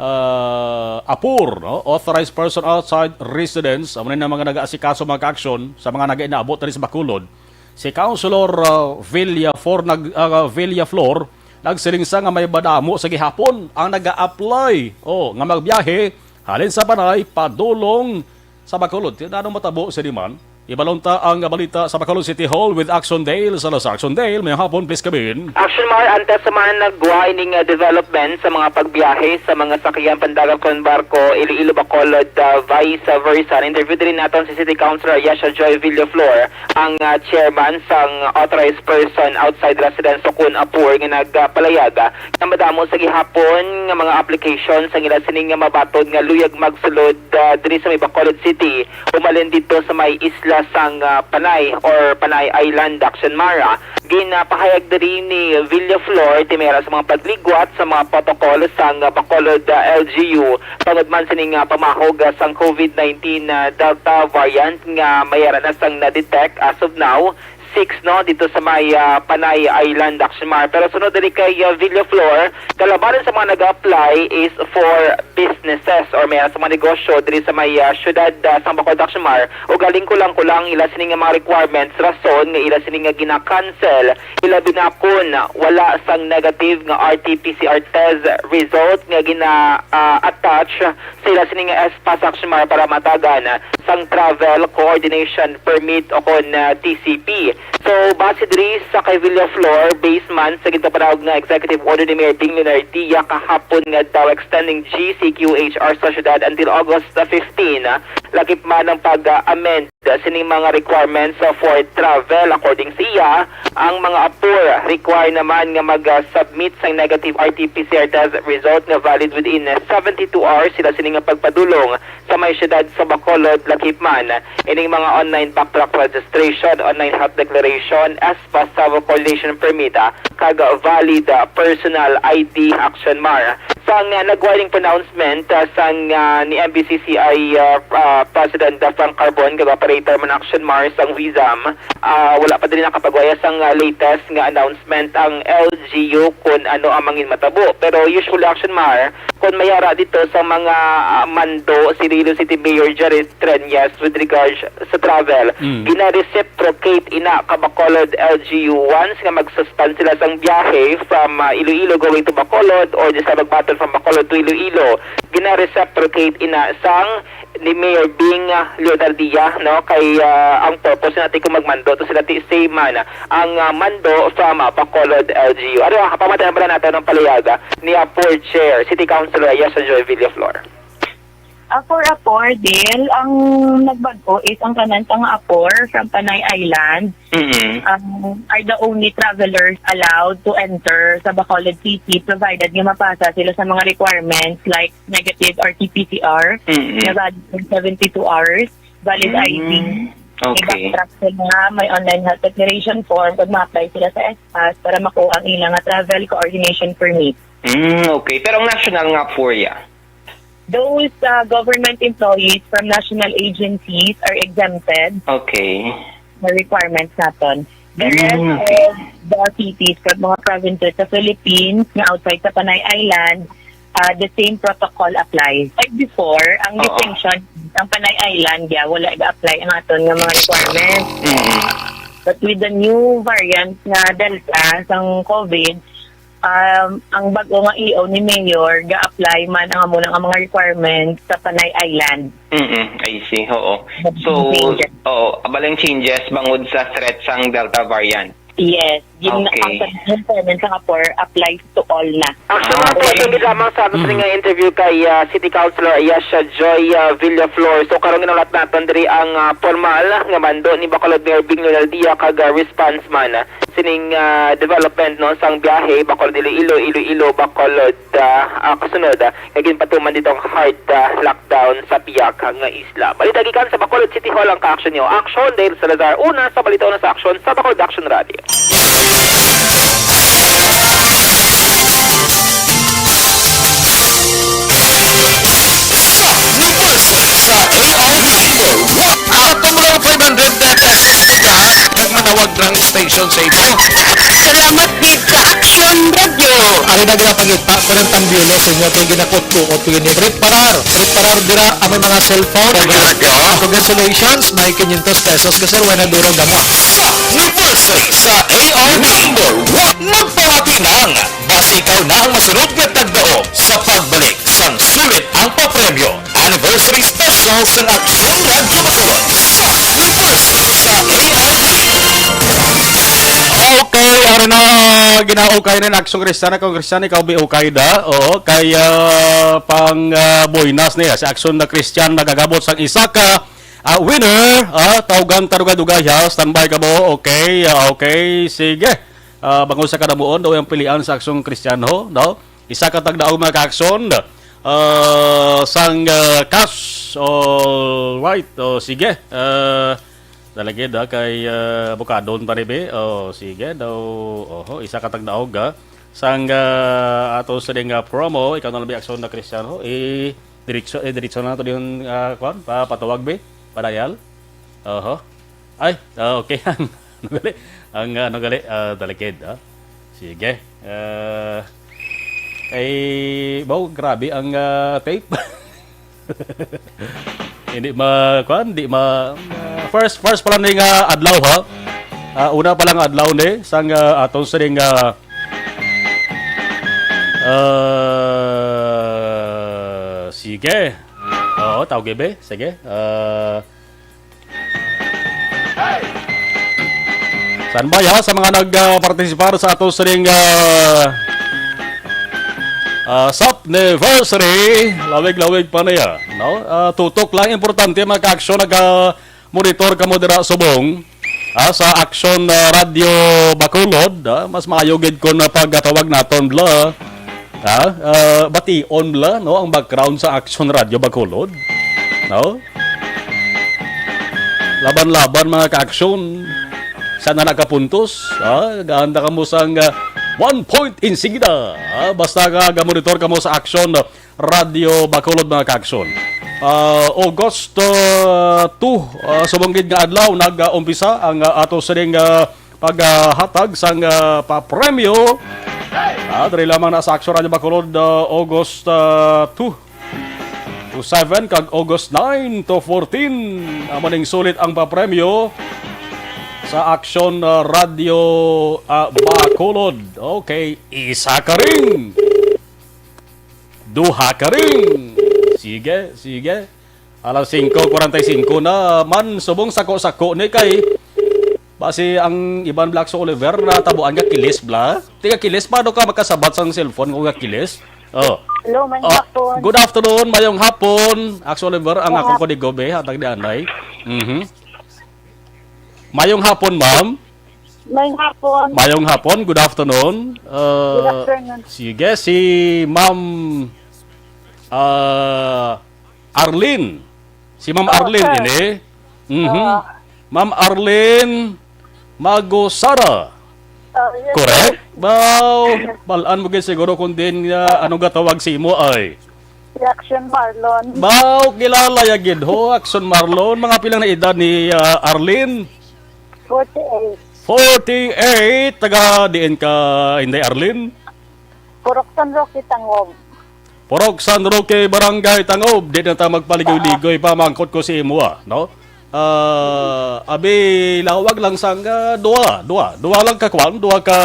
ah, apur, no? Authorized person outside residence, amo na mga nagaasikaso, mga kaaksyon, sa mga nagainaabot diri sa Bacolod. Si Councilor, ah, Villaflor nag-, ah, Villaflor nagsiling sa nga may madamo sa gihapon ang naga-apply, oh, nga magbiyahe halin sa Panay padulong sa Bacolod. Ti ano matabo sini man? Ibalon ta ang balita sa Bacolod City Hall with Action Dale. Sa Action Dale, may hapon, please come in. Action Mar, antes sa mga nagwa ining, uh, development sa mga pagbiyahe sa mga sakyan pandagat kon barko, Iloilo, Bacolod, uh, vice versa. Interview diri naton si City Councilor Yasha Joy Villaflor, ang, uh, chairman sang authorized person outside residence o kun apur nga nagpalayag, uh, nga madamo sa gihapon nga mga application sang ila sining nga mabaton nga luyag magsulod, uh, diri sa may Bacolod City. Umalin didto sa may isla sang, ah, Panay or Panay Island, Action Mara. Ginapahayag diri ni Villaflor, timera sa mga pagligwat sa mga protocol sang, ah, Bacolod, ah, L G U, tungod man sining, ah, pamahog, ah, sang COVID nineteen, ah, Delta variant nga mayara na sang na-detect as of now fix, no, dito sa may, ah, Panay Island, Action Mar. Pero sunod diri kay, ah, Villaflor, kalabanan sa mga nag-apply is for businesses or may sa mga negosyo diri sa may, ah, syudad, ah, sang Bacolod, Action Mar. Ug galing kulang-kulang ila sini nga mga requirements, rason nga ila sini nga gina-cancel, ilabi na kun wala sang negative nga R T P C R test result nga gina, ah, attach sa ila sini nga S pass, Action Mar, para matagan sang travel coordination permit o kon, ah, T C P. So, base diri sa kay Villaflor, base man sa ginpapanawag nga Executive Order ni Mayor Bing Leonardia kahapon nga daw extending G C Q H R sa syudad until August fifteen, ah, lakip man ang pag-amend sining mga requirements, ah, for travel. According sa iya, ang mga apor require naman nga mag-submit sang negative R T P C R test result nga valid within seventy-two hours sila sini nga pagpadulong sa may siyudad sa Bacolod, lakip man ining mga online backtrack registration, online health declaration, S pass travel coordination permit, ah, kag valid, ah, personal I D, Action Mar. Sang, ah, nagway ning pronouncement, ah, sang, ah, ni M B C C I, ah, ah, President, ah, Frank Carbon, kag operator man, Action Mar, sang WIZAM, ah, wala pa diri nakapagwaya sang, ah, latest nga announcement ang L G U kon ano ang mangin matabo. Pero usually, Action Mar, kon mayara dito sa mga, ah, mando si Iloilo City Mayor Jerry Treñas with regards sa travel, Mm. gina-reciprocate ina ka Bacolod L G U once nga mag-suspend sila sang biyahe from, ah, Iloilo going to Bacolod or di sa magbaton from Bacolod to Iloilo. Gina-reciprocate ina sang ni Mayor Bing, ah, Leonardia, no? Kay, ah, ang purpose natin kung magmando to sila, ti same man ang, ah, mando from, ah, Bacolod L G U. Ano, ah, pamatayan pala natin ang palayaga ni Apor Chair, City Councilor Yasha Joy Villaflor. Ah, for Apor, Dil, ang nagbag-o is ang tanan sa nga Apor from Panay Island, Mm-mm. um, are the only travelers allowed to enter sa Bacolod City, provided nga mapasa sila sa mga requirements like negative R T P C R, Mm-mm. na valid for seventy-two hours, valid I D. Mm, okay. May backtrack sila, may online health declaration form, pag ma-apply sila sa S pass para makuha ang ilang nga travel coordination permit. Mm, okay. Pero ang national nga Apor, ya? Those, uh, government employees from national agencies are exempted Okay. sa requirements naton. The Mm, rest okay. of the cities from mga provinces sa Philippines nga outside sa Panay Island, uh, the same protocol applies. Like before, ang Oo. distinction, ang Panay Island, ya, wala ga-apply ang aton nga mga requirements. Mm. But with the new variant nga Delta sang COVID, um, ang bag-o nga E O ni Mayor, ga-apply man ang amo nga mga requirements sa Panay Island. Mm-mm, I see, oo. But So, changes. oo, balang changes bangod sa threat sang Delta variant. Yes, gin-, Okay. ang sa, ang sa Apor applies to all na. Actually, Ah, mga okay. question, gid lamang sa ato Mm. nga interview kay, ah, City Councilor Ayesha Joy, ah, Villaflor. So, karon ginulat naton diri ang, ah, formal nga mando ni Bacolod Mayor Bing Leonardia kag, ah, response man, ah, sining, ah, development, no, sang biyahe Bacolod Iloilo, Iloilo Bacolod, ah, ah, kasunod, ah, nga ginpatuman dito ang hard, ah, lockdown sa pihak nga isla. Balita gikan sa Bacolod City Hall ang ka-action niyo. Action, Dale Salazar. Una sa balita, una sa action sa Bacolod Action Radio. Sa ni Wilson sa A R D. Ato mo lang five hundred pesos kita, nagmanawag ng station sa ito. Salamat gid sa Action Radio. Ari na ginapangita ko ng tambyulo sa inyo kay ginakot-kuot ko yun. Preparar, preparar dira ang may mga cellphone. Congratulations, may quinientos pesos ka, sir. Wala na duro gamot. Sa ni Wilson sa A R D. Number one. Magpamati lang. Basta ikaw na ang masunod nga tagdaog sa pagbalik sang sulit ang papremyo. Anniversary Special sang Aksyon Radyo Bacolod. Sa ni Wilson sa A R D. Okay, ari na, ginaukay na Aksyon Kristiyan. Kung Kristiyan, ikaw bi ukay da. Oo, kay, ah, pang, ah, buenas niya. Si Aksyon na Kristiyan nagagabot sang isa ka, ah, winner. Ah, tawgan ta dugay-dugay, ha. Standby ka mo. Okay, ah, okay. Sige. Ah, bangod sa kadamuon daw ang pilian sa Aksyon Kristiyan, ho, no? Isa ka tagdaog, mga ka-aksyon, ah, sang, ah, cash. All right. O, sige. Ah, dalagid, ah, kay, ah, Bukadon pa rin, eh. O, sige daw. Oho, isa ka tagdaog, ah. Sang, ah, ato sa ding, ah, promo, ikaw na lang, aksyon na Kristiyan, ho. I diretso, eh, diretso na to din, ah, kwan, pa, patuwag, be. Padayal. Oho. Ay, ah, okay. Ano gali? Ang, ah, ano gali? Ah, talakid, ah. Sige. Ah, ay, baw, grabe ang, ah, tape. Hindi ma, kuan, di ma, ah, first, first pa lang ni nga adlaw, ha? Ah, una pa lang adlaw ni, sang, ah, aton sining, ah, ah, sige. Oo, tawag, be. Sige. Ah, Standby, ha, sa mga nag, ah, partisipar sa ato sining, ah, ah, Sopniversary, lawig-lawig pa niya, no? Ah, tutok lang, importante, mga ka-aksyon, naga-monitor kamo dira subong, ah, sa Aksyon, ah, Radyo Bacolod, ah, mas maayo gid kon pagatawag naton bla, ah, ah, bation bla, no, ang background sa Aksyon Radyo Bacolod, no? Laban-laban, mga ka-aksyon. Sana nakapuntos, ha? Gahanda kamo sang, ah, one point insignia, ha? Basta ka, ga-monitor kamo sa Aksyon Radyo Bacolod, mga ka-aksyon. Ah, August, ah, two, ah, subong gid nga adlaw, nag-umpisa ang, ah, ato sining, ah, paghatag sang, ah, papremyo. Ah, diri lamang na sa Aksyon Radyo Bacolod, ah, August, ah, two to seven kag August nine to fourteen. Amo ning sulit ang papremyo sa Aksyon, ah, Radyo, ah, Bacolod. Okay, isa ka ring. Duha ka ring. Sige, sige. Alas singko kuwarenta y singko na man, subong sako-sako ni kay basi ang iban, Black Oliver, natabuan nga kilis, bla. Tiga kilis, paano ka makasabat sang cellphone kung nga kilis? Oh. Hello, mayong Oh, hapon. Good afternoon, mayong hapon. Actually, Oliver, ang Mayong akong hap- kodigo, be, hatag ni Anay. Mhm. Mayong hapon, ma'am. Mayong hapon. Mayong hapon, good afternoon. Uh, Good afternoon. Sige, si Ma'am, uh, Arlene. Si Ma'am Oh, Arlene sir. Ini. Mhm. Oh. Ma'am Arlene Magosara. Oh, yes, Correct? Sir. Wow. Balaan mo gid siguro kung din, ah, ano gatawag si imo ay. Si Action Marlon. Wow, kilala ya gid ho, Action Marlon. Mga pilang na edad ni, ah, Arlene? Forty-eight. Forty-eight. Taga diin ka, Inday Arlene? Purok San Roque, Tangob. Purok San Roque, Barangay Tangob. Di na ta magpaligoy-ligoy pa, mangkot ko si imo, ah, no? Ah, abi, lawag lang sang, ah, duha, duha. Duha lang ka kwan, duha ka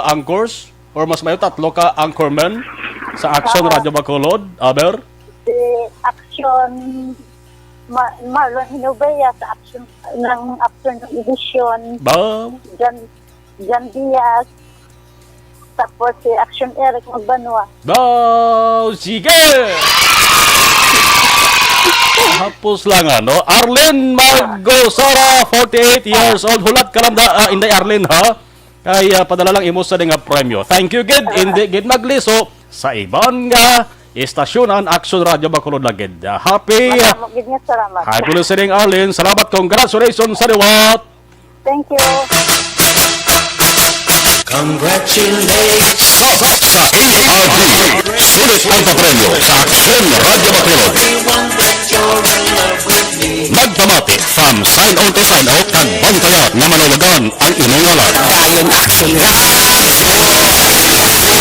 anchors, or mas mayo, tatlo ka anchorman sa Action Ah. Radio Bacolod, aber? Si Action Ma-, Marlon Hinobea sa Action, ng Action Edition. Ba? John, John Diaz. Tapos si Action Eric Magbanwa. Wow! Sige! Hapos lang, ano? Arlene Magosara, forty-eight years old. Hulat ka lang da, ah, Inday Arlene, ha? Kay, ah, padala lang imo sa nga premyo. Thank you, gid. Hindi gid magliso sa iban nga istasyonan, Action Radio Bacolod lang gid. Ah, happy, ah, Madamo gid nga salamat. Happy listening, Arlene. Salamat. Congratulations sa liwat. Thank you. Congratulations. Sa, sa A R D, sulit ang papremyo sa Aksyon Radyo Bacolod. Magpamati, fam, sign on to sign out, kag bantayan nga manawagan ang imong ngalan. Action Radyo.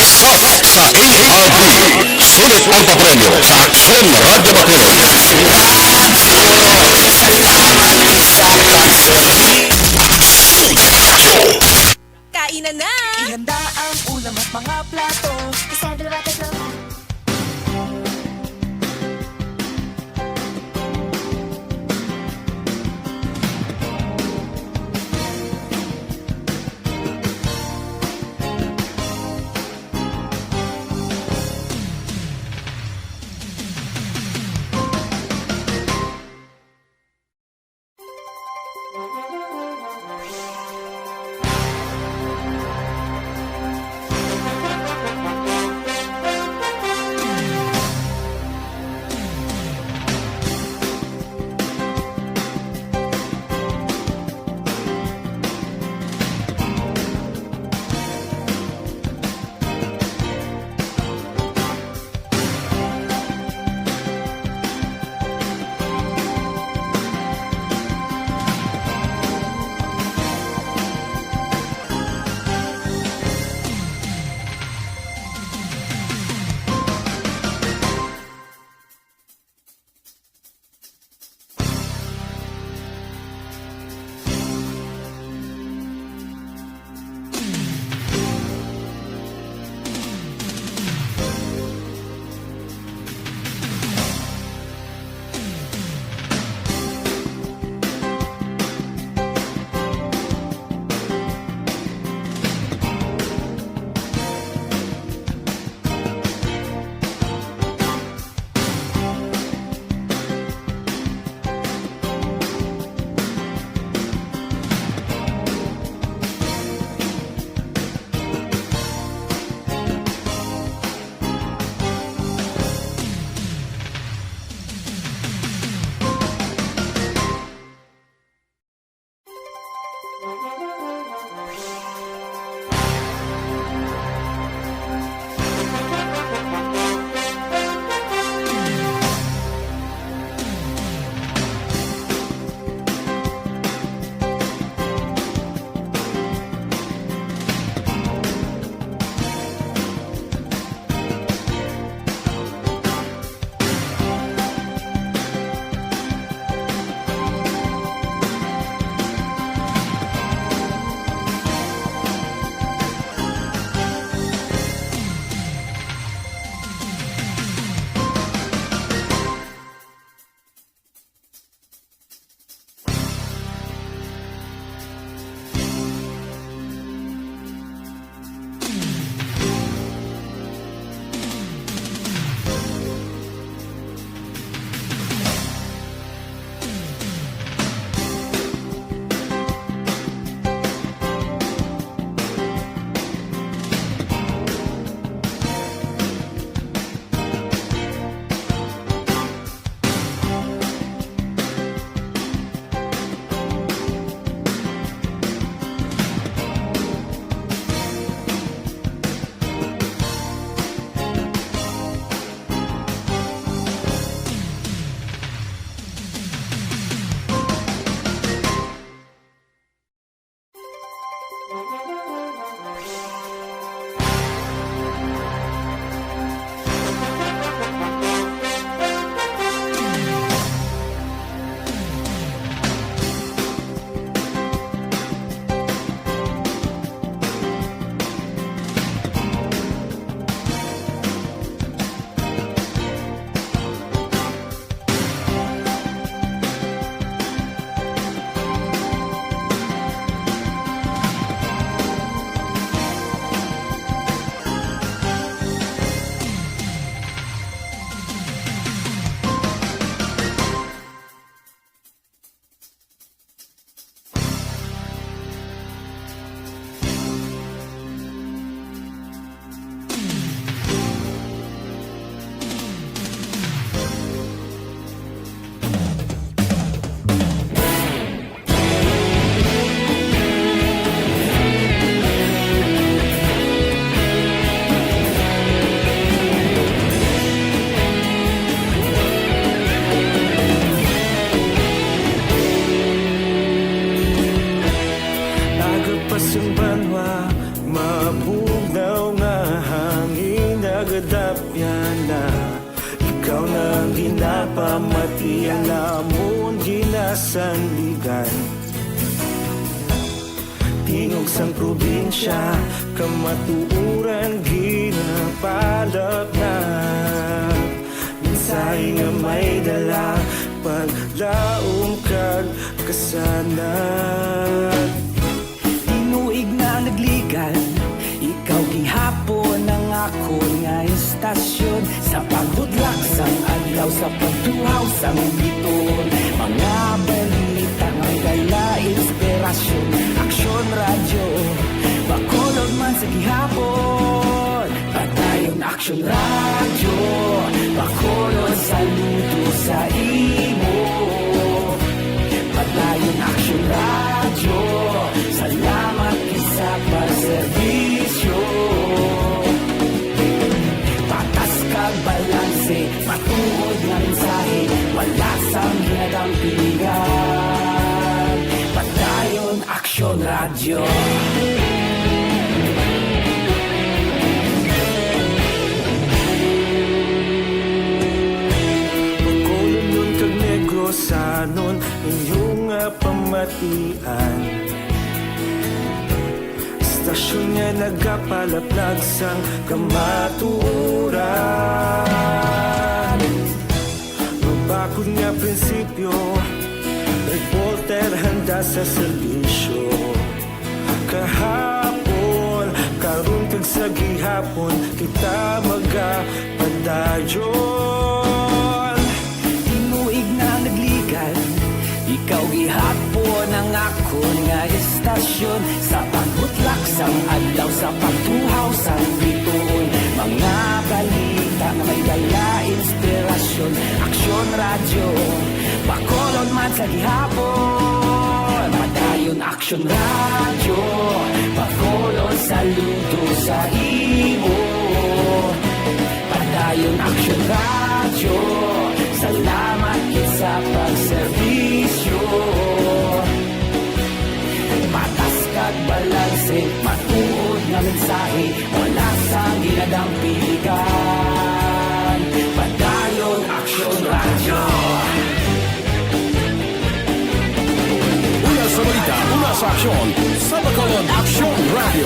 Sa, sa A R D, sulit ang papremyo sa Aksyon Radyo Bacolod. Kainan na! Ihanda ang ulam at mga plato. Isa, dalawa, tatlo. Sandigan, tingog sang probinsya, kamatuoran ginapalapnag. Mensahe nga may dala, paglaom kag kasanag. Tinuig na nagligan, ikaw gihapon ang akon nga istasyon. Sa pagbudlak sang adlaw, sa pagtuhaw sang bituon, mga balita nga may dala inspirasyon. Aksyon Radyo, Bacolod man sa gihapon. Padayon Aksyon Radyo, Bacolod, saludo sa imo. Padayon Aksyon Radyo, salamat gid sa pagserbisyo. Patas kag balanse, matuod nga mensahe, wala sang ginadampigan. Padayon Aksyon Radyo. Bacolodnon kag Negrosanon, inyo nga pamatian. Istasyon nga nagapalaplag sang kamatuoran. Mabakod nga prinsipyo, reporter handa sa serbisyo. Kahapon, karon kag sa gihapon, kita magapadayon. Tinuig na nagligan, ikaw gihapon ang akon nga istasyon. Sa pagbutlak sang adlaw, sa pagtuhaw sang bituon, mga balita nga may dala inspirasyon. Aksyon Radyo, Bacolod man sa gihapon. Padayon Aksyon Radyo, Bacolod, saludo sa imo. Padayon Aksyon Radyo, salamat gid sa pagserbisyo. Patas kag balanse, matuod nga mensahe, wala sang ginadampigan. Padayon Aksyon Radyo. Una sa balita, una sa aksyon, sa Bacolod Aksyon Radyo.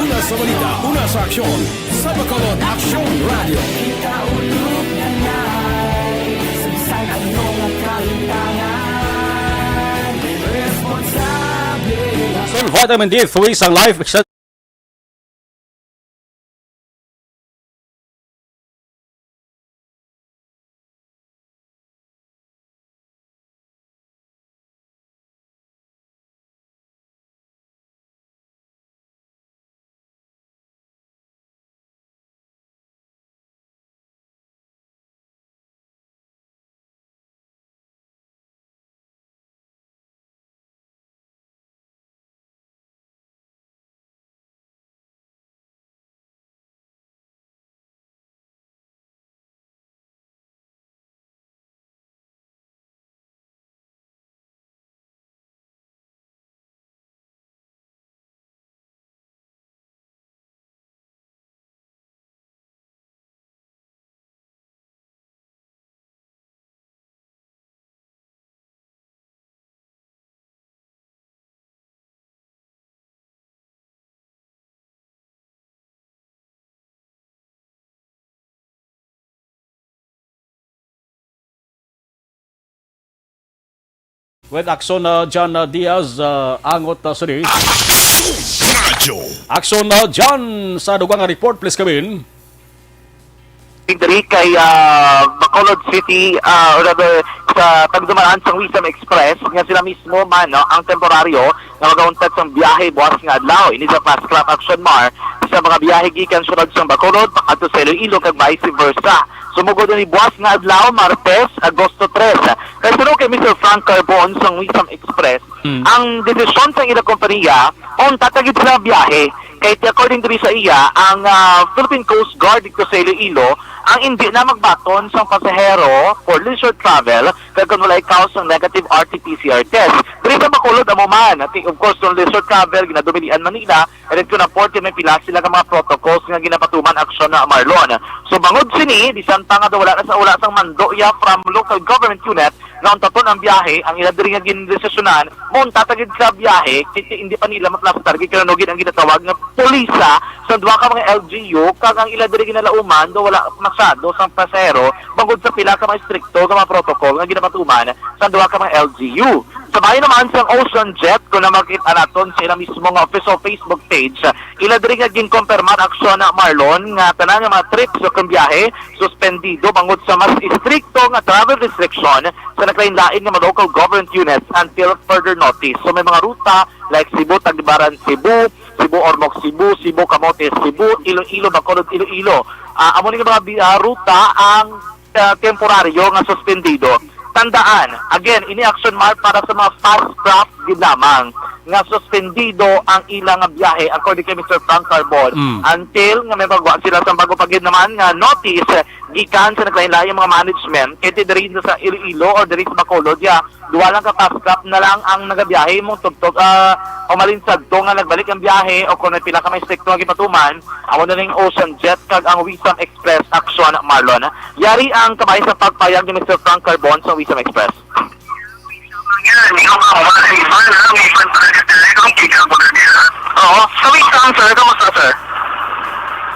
Una sa balita, una sa aksyon, sa Bacolod Aksyon Radyo. Ikaulog na na'y sa bisan ano nga kahitangan, responsable. Sa vitamin D three sang Life Extension. With Aksyon, uh, John, uh, Diaz, uh, angot, uh, sini. Radyo. Aksyon, uh, John, sa dugang nga report, please come in. Diri kay, ah, Bacolod City, ah, or rather, sa tagdumanan sang Wisam Express, nga sila mismo man, no, ang temporaryo nga magauntad sang biyahe buwas nga adlaw. Ini sa Fast Track Action Mar sa mga biyahe gikan syudad sang Bacolod adto sa Iloilo kag vice versa. Sumugod ini buwas nga adlaw, Martes, Agosto tres. Kay suno kay Mister Frank Carbon sang Wisam Express, Mm. ang desisyon sang ila kompanya, untat na gid sila biyahe. Kay according diri sa iya, ang, ah, Philippine Coast Guard dito sa Iloilo ang indi na magbaton sang pasahero for leisure travel kag kon walay cause sang negative R T P C R test. Diri sa Bacolod amo man, ati, of course, kung leisure travel, ginadumilian man nila, and then kung na-port, may pila sila ka mga protocols nga ginapatuman aksyon na Marlon. So, bangod sini, bisan pa nga daw wala na sa, wala sang mando iya from local government unit nga untaton ang biyahe, ang ila diri nga gindesisyonan, mauntat gid sa biyahe, kay hindi pa nila maplastar gid kanunugid ang ginatawag nga pulisa sa duha ka mga L G U, kag ang ila diri ginalauman daw wala masyado sang pasahero bangod sa pila ka mga estrikto nga mga protocol nga ginapatuman sa duha ka mga L G U. Sa bahin naman sang Ocean Jet, kung na makita naton sa ila mismo nga official Facebook page, ila diri nga ginkonfirmar aksyon na Marlon nga tanan nga mga trips o kung biyahe suspendido bangod sa mas estrikto nga travel restriction sa naglain-lain nga mga local government units until further notice. So may mga ruta like Cebu, Tagbilaran, Cebu, Cebu, Ormoc, Cebu, Cebu, Camotes, Cebu, Iloilo, Bacolod, Iloilo. Ah, amo ni nga mga bi-, ah, ruta ang, ah, temporaryo nga suspendido. Tandaan, again, ini action mark para sa mga fast craft gid lamang nga suspendido ang ila nga biyahe, according kay Mister Frank Carbon, Mm. until nga may pagwa sila sa bago pa gid naman nga notice gikan sa naglain-lain mga management, kay ti diri sa Iloilo or diri sa Bacolod, ya, duha lang ka fast craft na lang ang nagabiyahe, mong tugtog, ah, o malinsad to nga nagbalik ang biyahe o kung may pila ka may estrikto nga gipatuman, amo na ning Ocean Jet kag ang Wisam Express Action Marlon. Yari ang kabahin sa pagpayag ni Mister Frank Carbon sa Wisam Express. Yan, di ko pa mawala sa iban, ha? May iban pa na talaga, ang ikaw ko na nila. Oo. So, wait lang, sir. Kamusta, sir?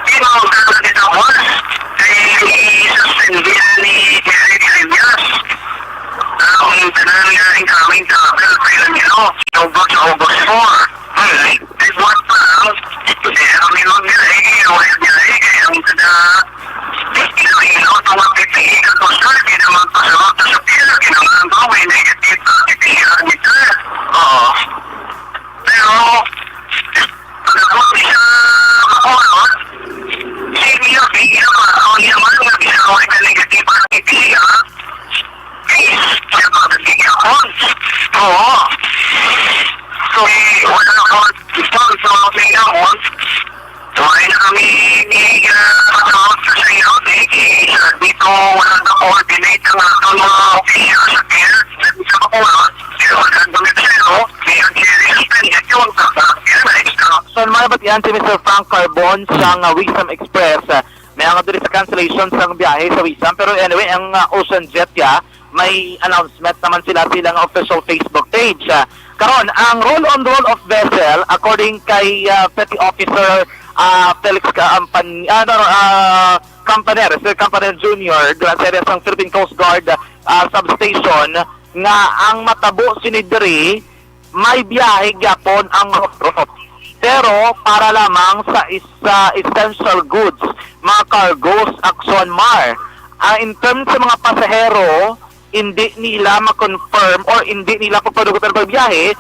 Di ba, ang ganda nito, boss? Kay i-suspend ni Jerry Cariñas ang tanan nga incoming travel file nila. August, August four. Hmm. Ay, buwan pa lang. Kasi kami magdala, eh, wala nila, eh, kaya ang ganda. Iloilo, itong mga P P E, kag Coast Guard, di na magpasabot sa pila, kinahanglan ko, may negative ang P P E, ang ito. Oo. Pero, pag ako siya makulot, sige, sige, ako niya man, nga bisa ko rin negative ang P P E, ha? Please, kaya pag sige ako. Oo. So, eh, wala ako, ito, so, okay ako. Wala na kami ni, ah, patawag sa sayo, eh, eh, sa dito, wala na coordinate ang aton mga official sa field, sa, sa Bacolod. Pero ang ganda sa, no? May ang suspend yun, sa, sa, yun, extra. So, mga batian si Mister Frank Carbon sa, hmm, nga Wisam Express, ah, may ang diri sa cancellation sang biyahe sa Wisam. Pero anyway, ang, ah, Ocean Jet, ya, may announcement naman sila sa ilang official Facebook page. Ah, karon, ang roll on roll of vessel, according kay, ah, Petty Officer, ah, Felix Campan-, ah, no, no, ah, Campaner, Sir Campaner Junior, dira sa area sang Philippine Coast Guard, ah, substation, nga ang matabo sini diri, may biyahe gyapon ang Roro, pero para lamang sa isa essential goods, mga cargos, Action Mar. Ah, in terms sa mga pasahero, hindi nila ma-confirm or hindi nila pagpadugutan pagbiyahe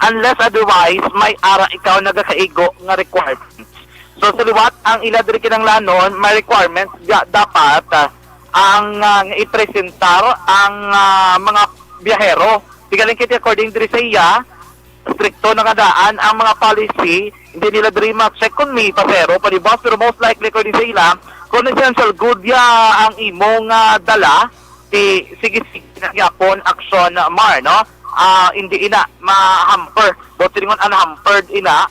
unless otherwise may ara ikaw nagakaigo nga requirements. So, sa liwat, ang ila diri kinahanglanon, may requirements ga-, dapat, ah, ang, ah, nga ipresentar ang, ah, mga biyahero. Tigaling kiti, according diri sa iya, strikto na nga daan ang mga policy, hindi nila diri ma-check kung may pasero pa ni boss, pero most likely, according sa ila, kung essential good ya ang imo nga dala, ti sige, sige na gyapon action, Mar, no? Ah, hindi ina ma-hamper. But silingon unhampered ina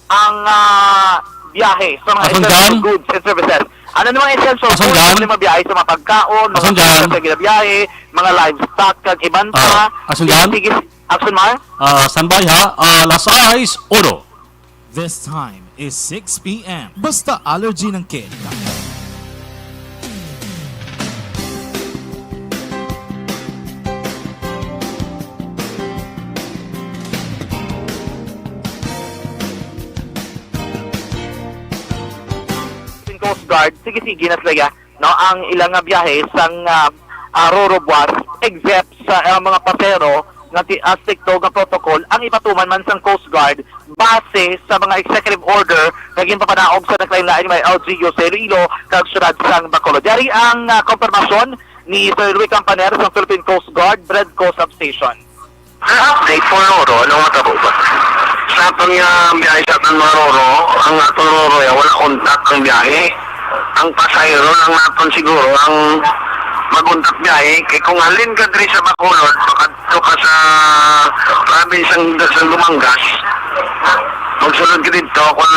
ang, ah, biyahe sa mga essential goods and services. Ano naman essential goods? Ano mabiyahe sa mga pagkaon, mga services sa ginabiyahe, mga livestock, kag iban pa. Ah, sige, sige, Action Mar? Ah, standby ha. Ah, alas sais, uno. This time is six p m. Basta allergy ng kid. Coast Guard, sige-sige na sila, ya, no, ang ilang nga biyahe sang, ah, ah, Roro Buas, except sa, ah, mga pasero nga ti-, ah, strikto nga protocol ang ipatuman man sang Coast Guard base sa mga executive order nga ginpapanaog sa naglain-lain nga L G U sa Iloilo kag siyudad sang Bacolod. Yari ang, ah, kompirmasyon ni Sir Louis Campaner sa Philippine Coast Guard, Bredco Substation. Ang update for Roro, anong matabo ba? Sa aton nga biyahe sa aton mga Roro, ang aton Roro, ya, wala kontak ang biyahe. Ang pasahero lang naton siguro ang mag-untat biyahe, kay kung halin ka diri sa Bacolod, pakadto ka sa province sang, sang Dumangas, magsulod ka didto, kung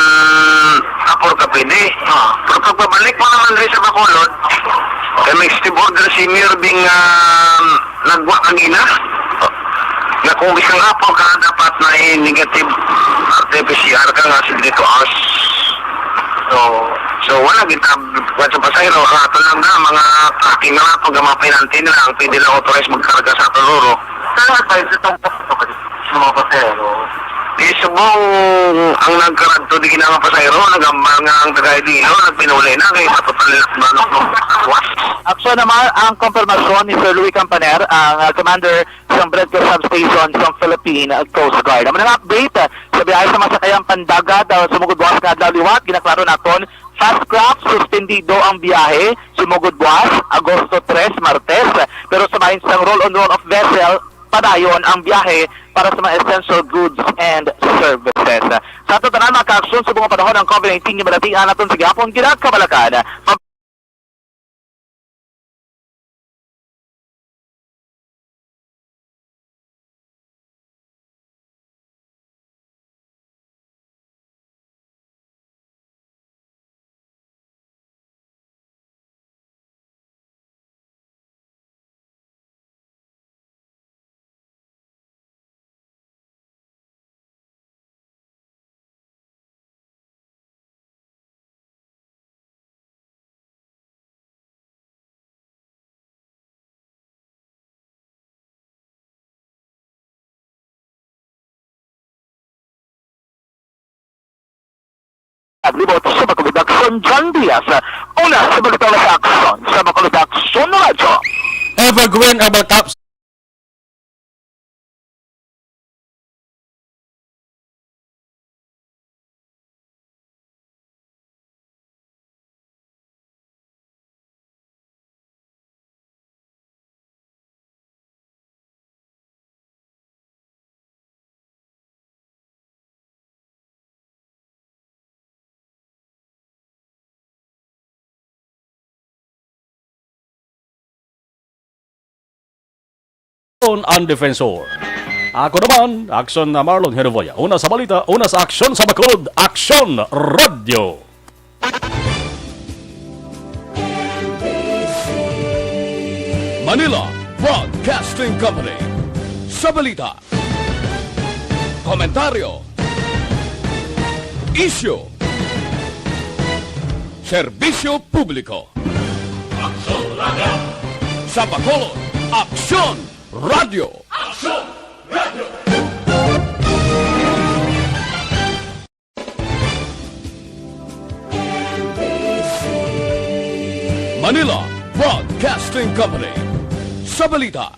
apor ka, pwede. Ah. Pero pagpabalik mo naman diri sa Bacolod, kay may executive order si Mayor Bing, ah, nagwa kagina, nga kung bisan apor ka, dapat may negative R T P C R ka nga seventy-two hours. So, so wala kita, sa pasahero, ang ato lang na, mga trucking na lang, pag mga pinantin lang, pwede lang authorized magkarga sa ato, Roro. Kaya advice itong sa mga pasahero. Di subong ang nagkaradto, di gina nga pasahero, nagambal nga ang taga Iloilo, nagpinuli na, kay sa total nila, ano, was. Aksyon naman ang kompirmasyon ni Sir Louis Campaner, ang, ah, commander sa Bridge Substation sa Philippine Coast Guard. Amo na nga update, ah, sa biyahe sa mga sakayang pandagat, ah, sumugod buwas nga adlaw liwat, ginaklaro naton, fast craft, suspendido ang biyahe, sumugod buwas, Agosto tres, Martes, pero sa bahin sang roll-on roll-off vessel, padayon ang biyahe para sa mga essential goods and services. Sa ato tanan, mga kaaksyon, sa mga panahon ang COVID nineteen, nga balatian naton sa gihapon, kinakabalakan. Naglibot sa Bacolod Aksyon, John Diaz. Una sa Balita sa Aksyon, sa Bacolod Aksyon Radyo. Evergreen Herbal Caps. Aksyon ang Defensor. Ako naman, Aksyon na Marlon Herboya. Una sa balita, una sa aksyon sa Bacolod, Aksyon Radio. Manila Broadcasting Company. Sa balita, komentaryo, isyu, serbisyo publiko. Aksyon Radio. Sa Bacolod, Aksyon Radio. Aksyon Radio. Manila Broadcasting Company. Sa balita,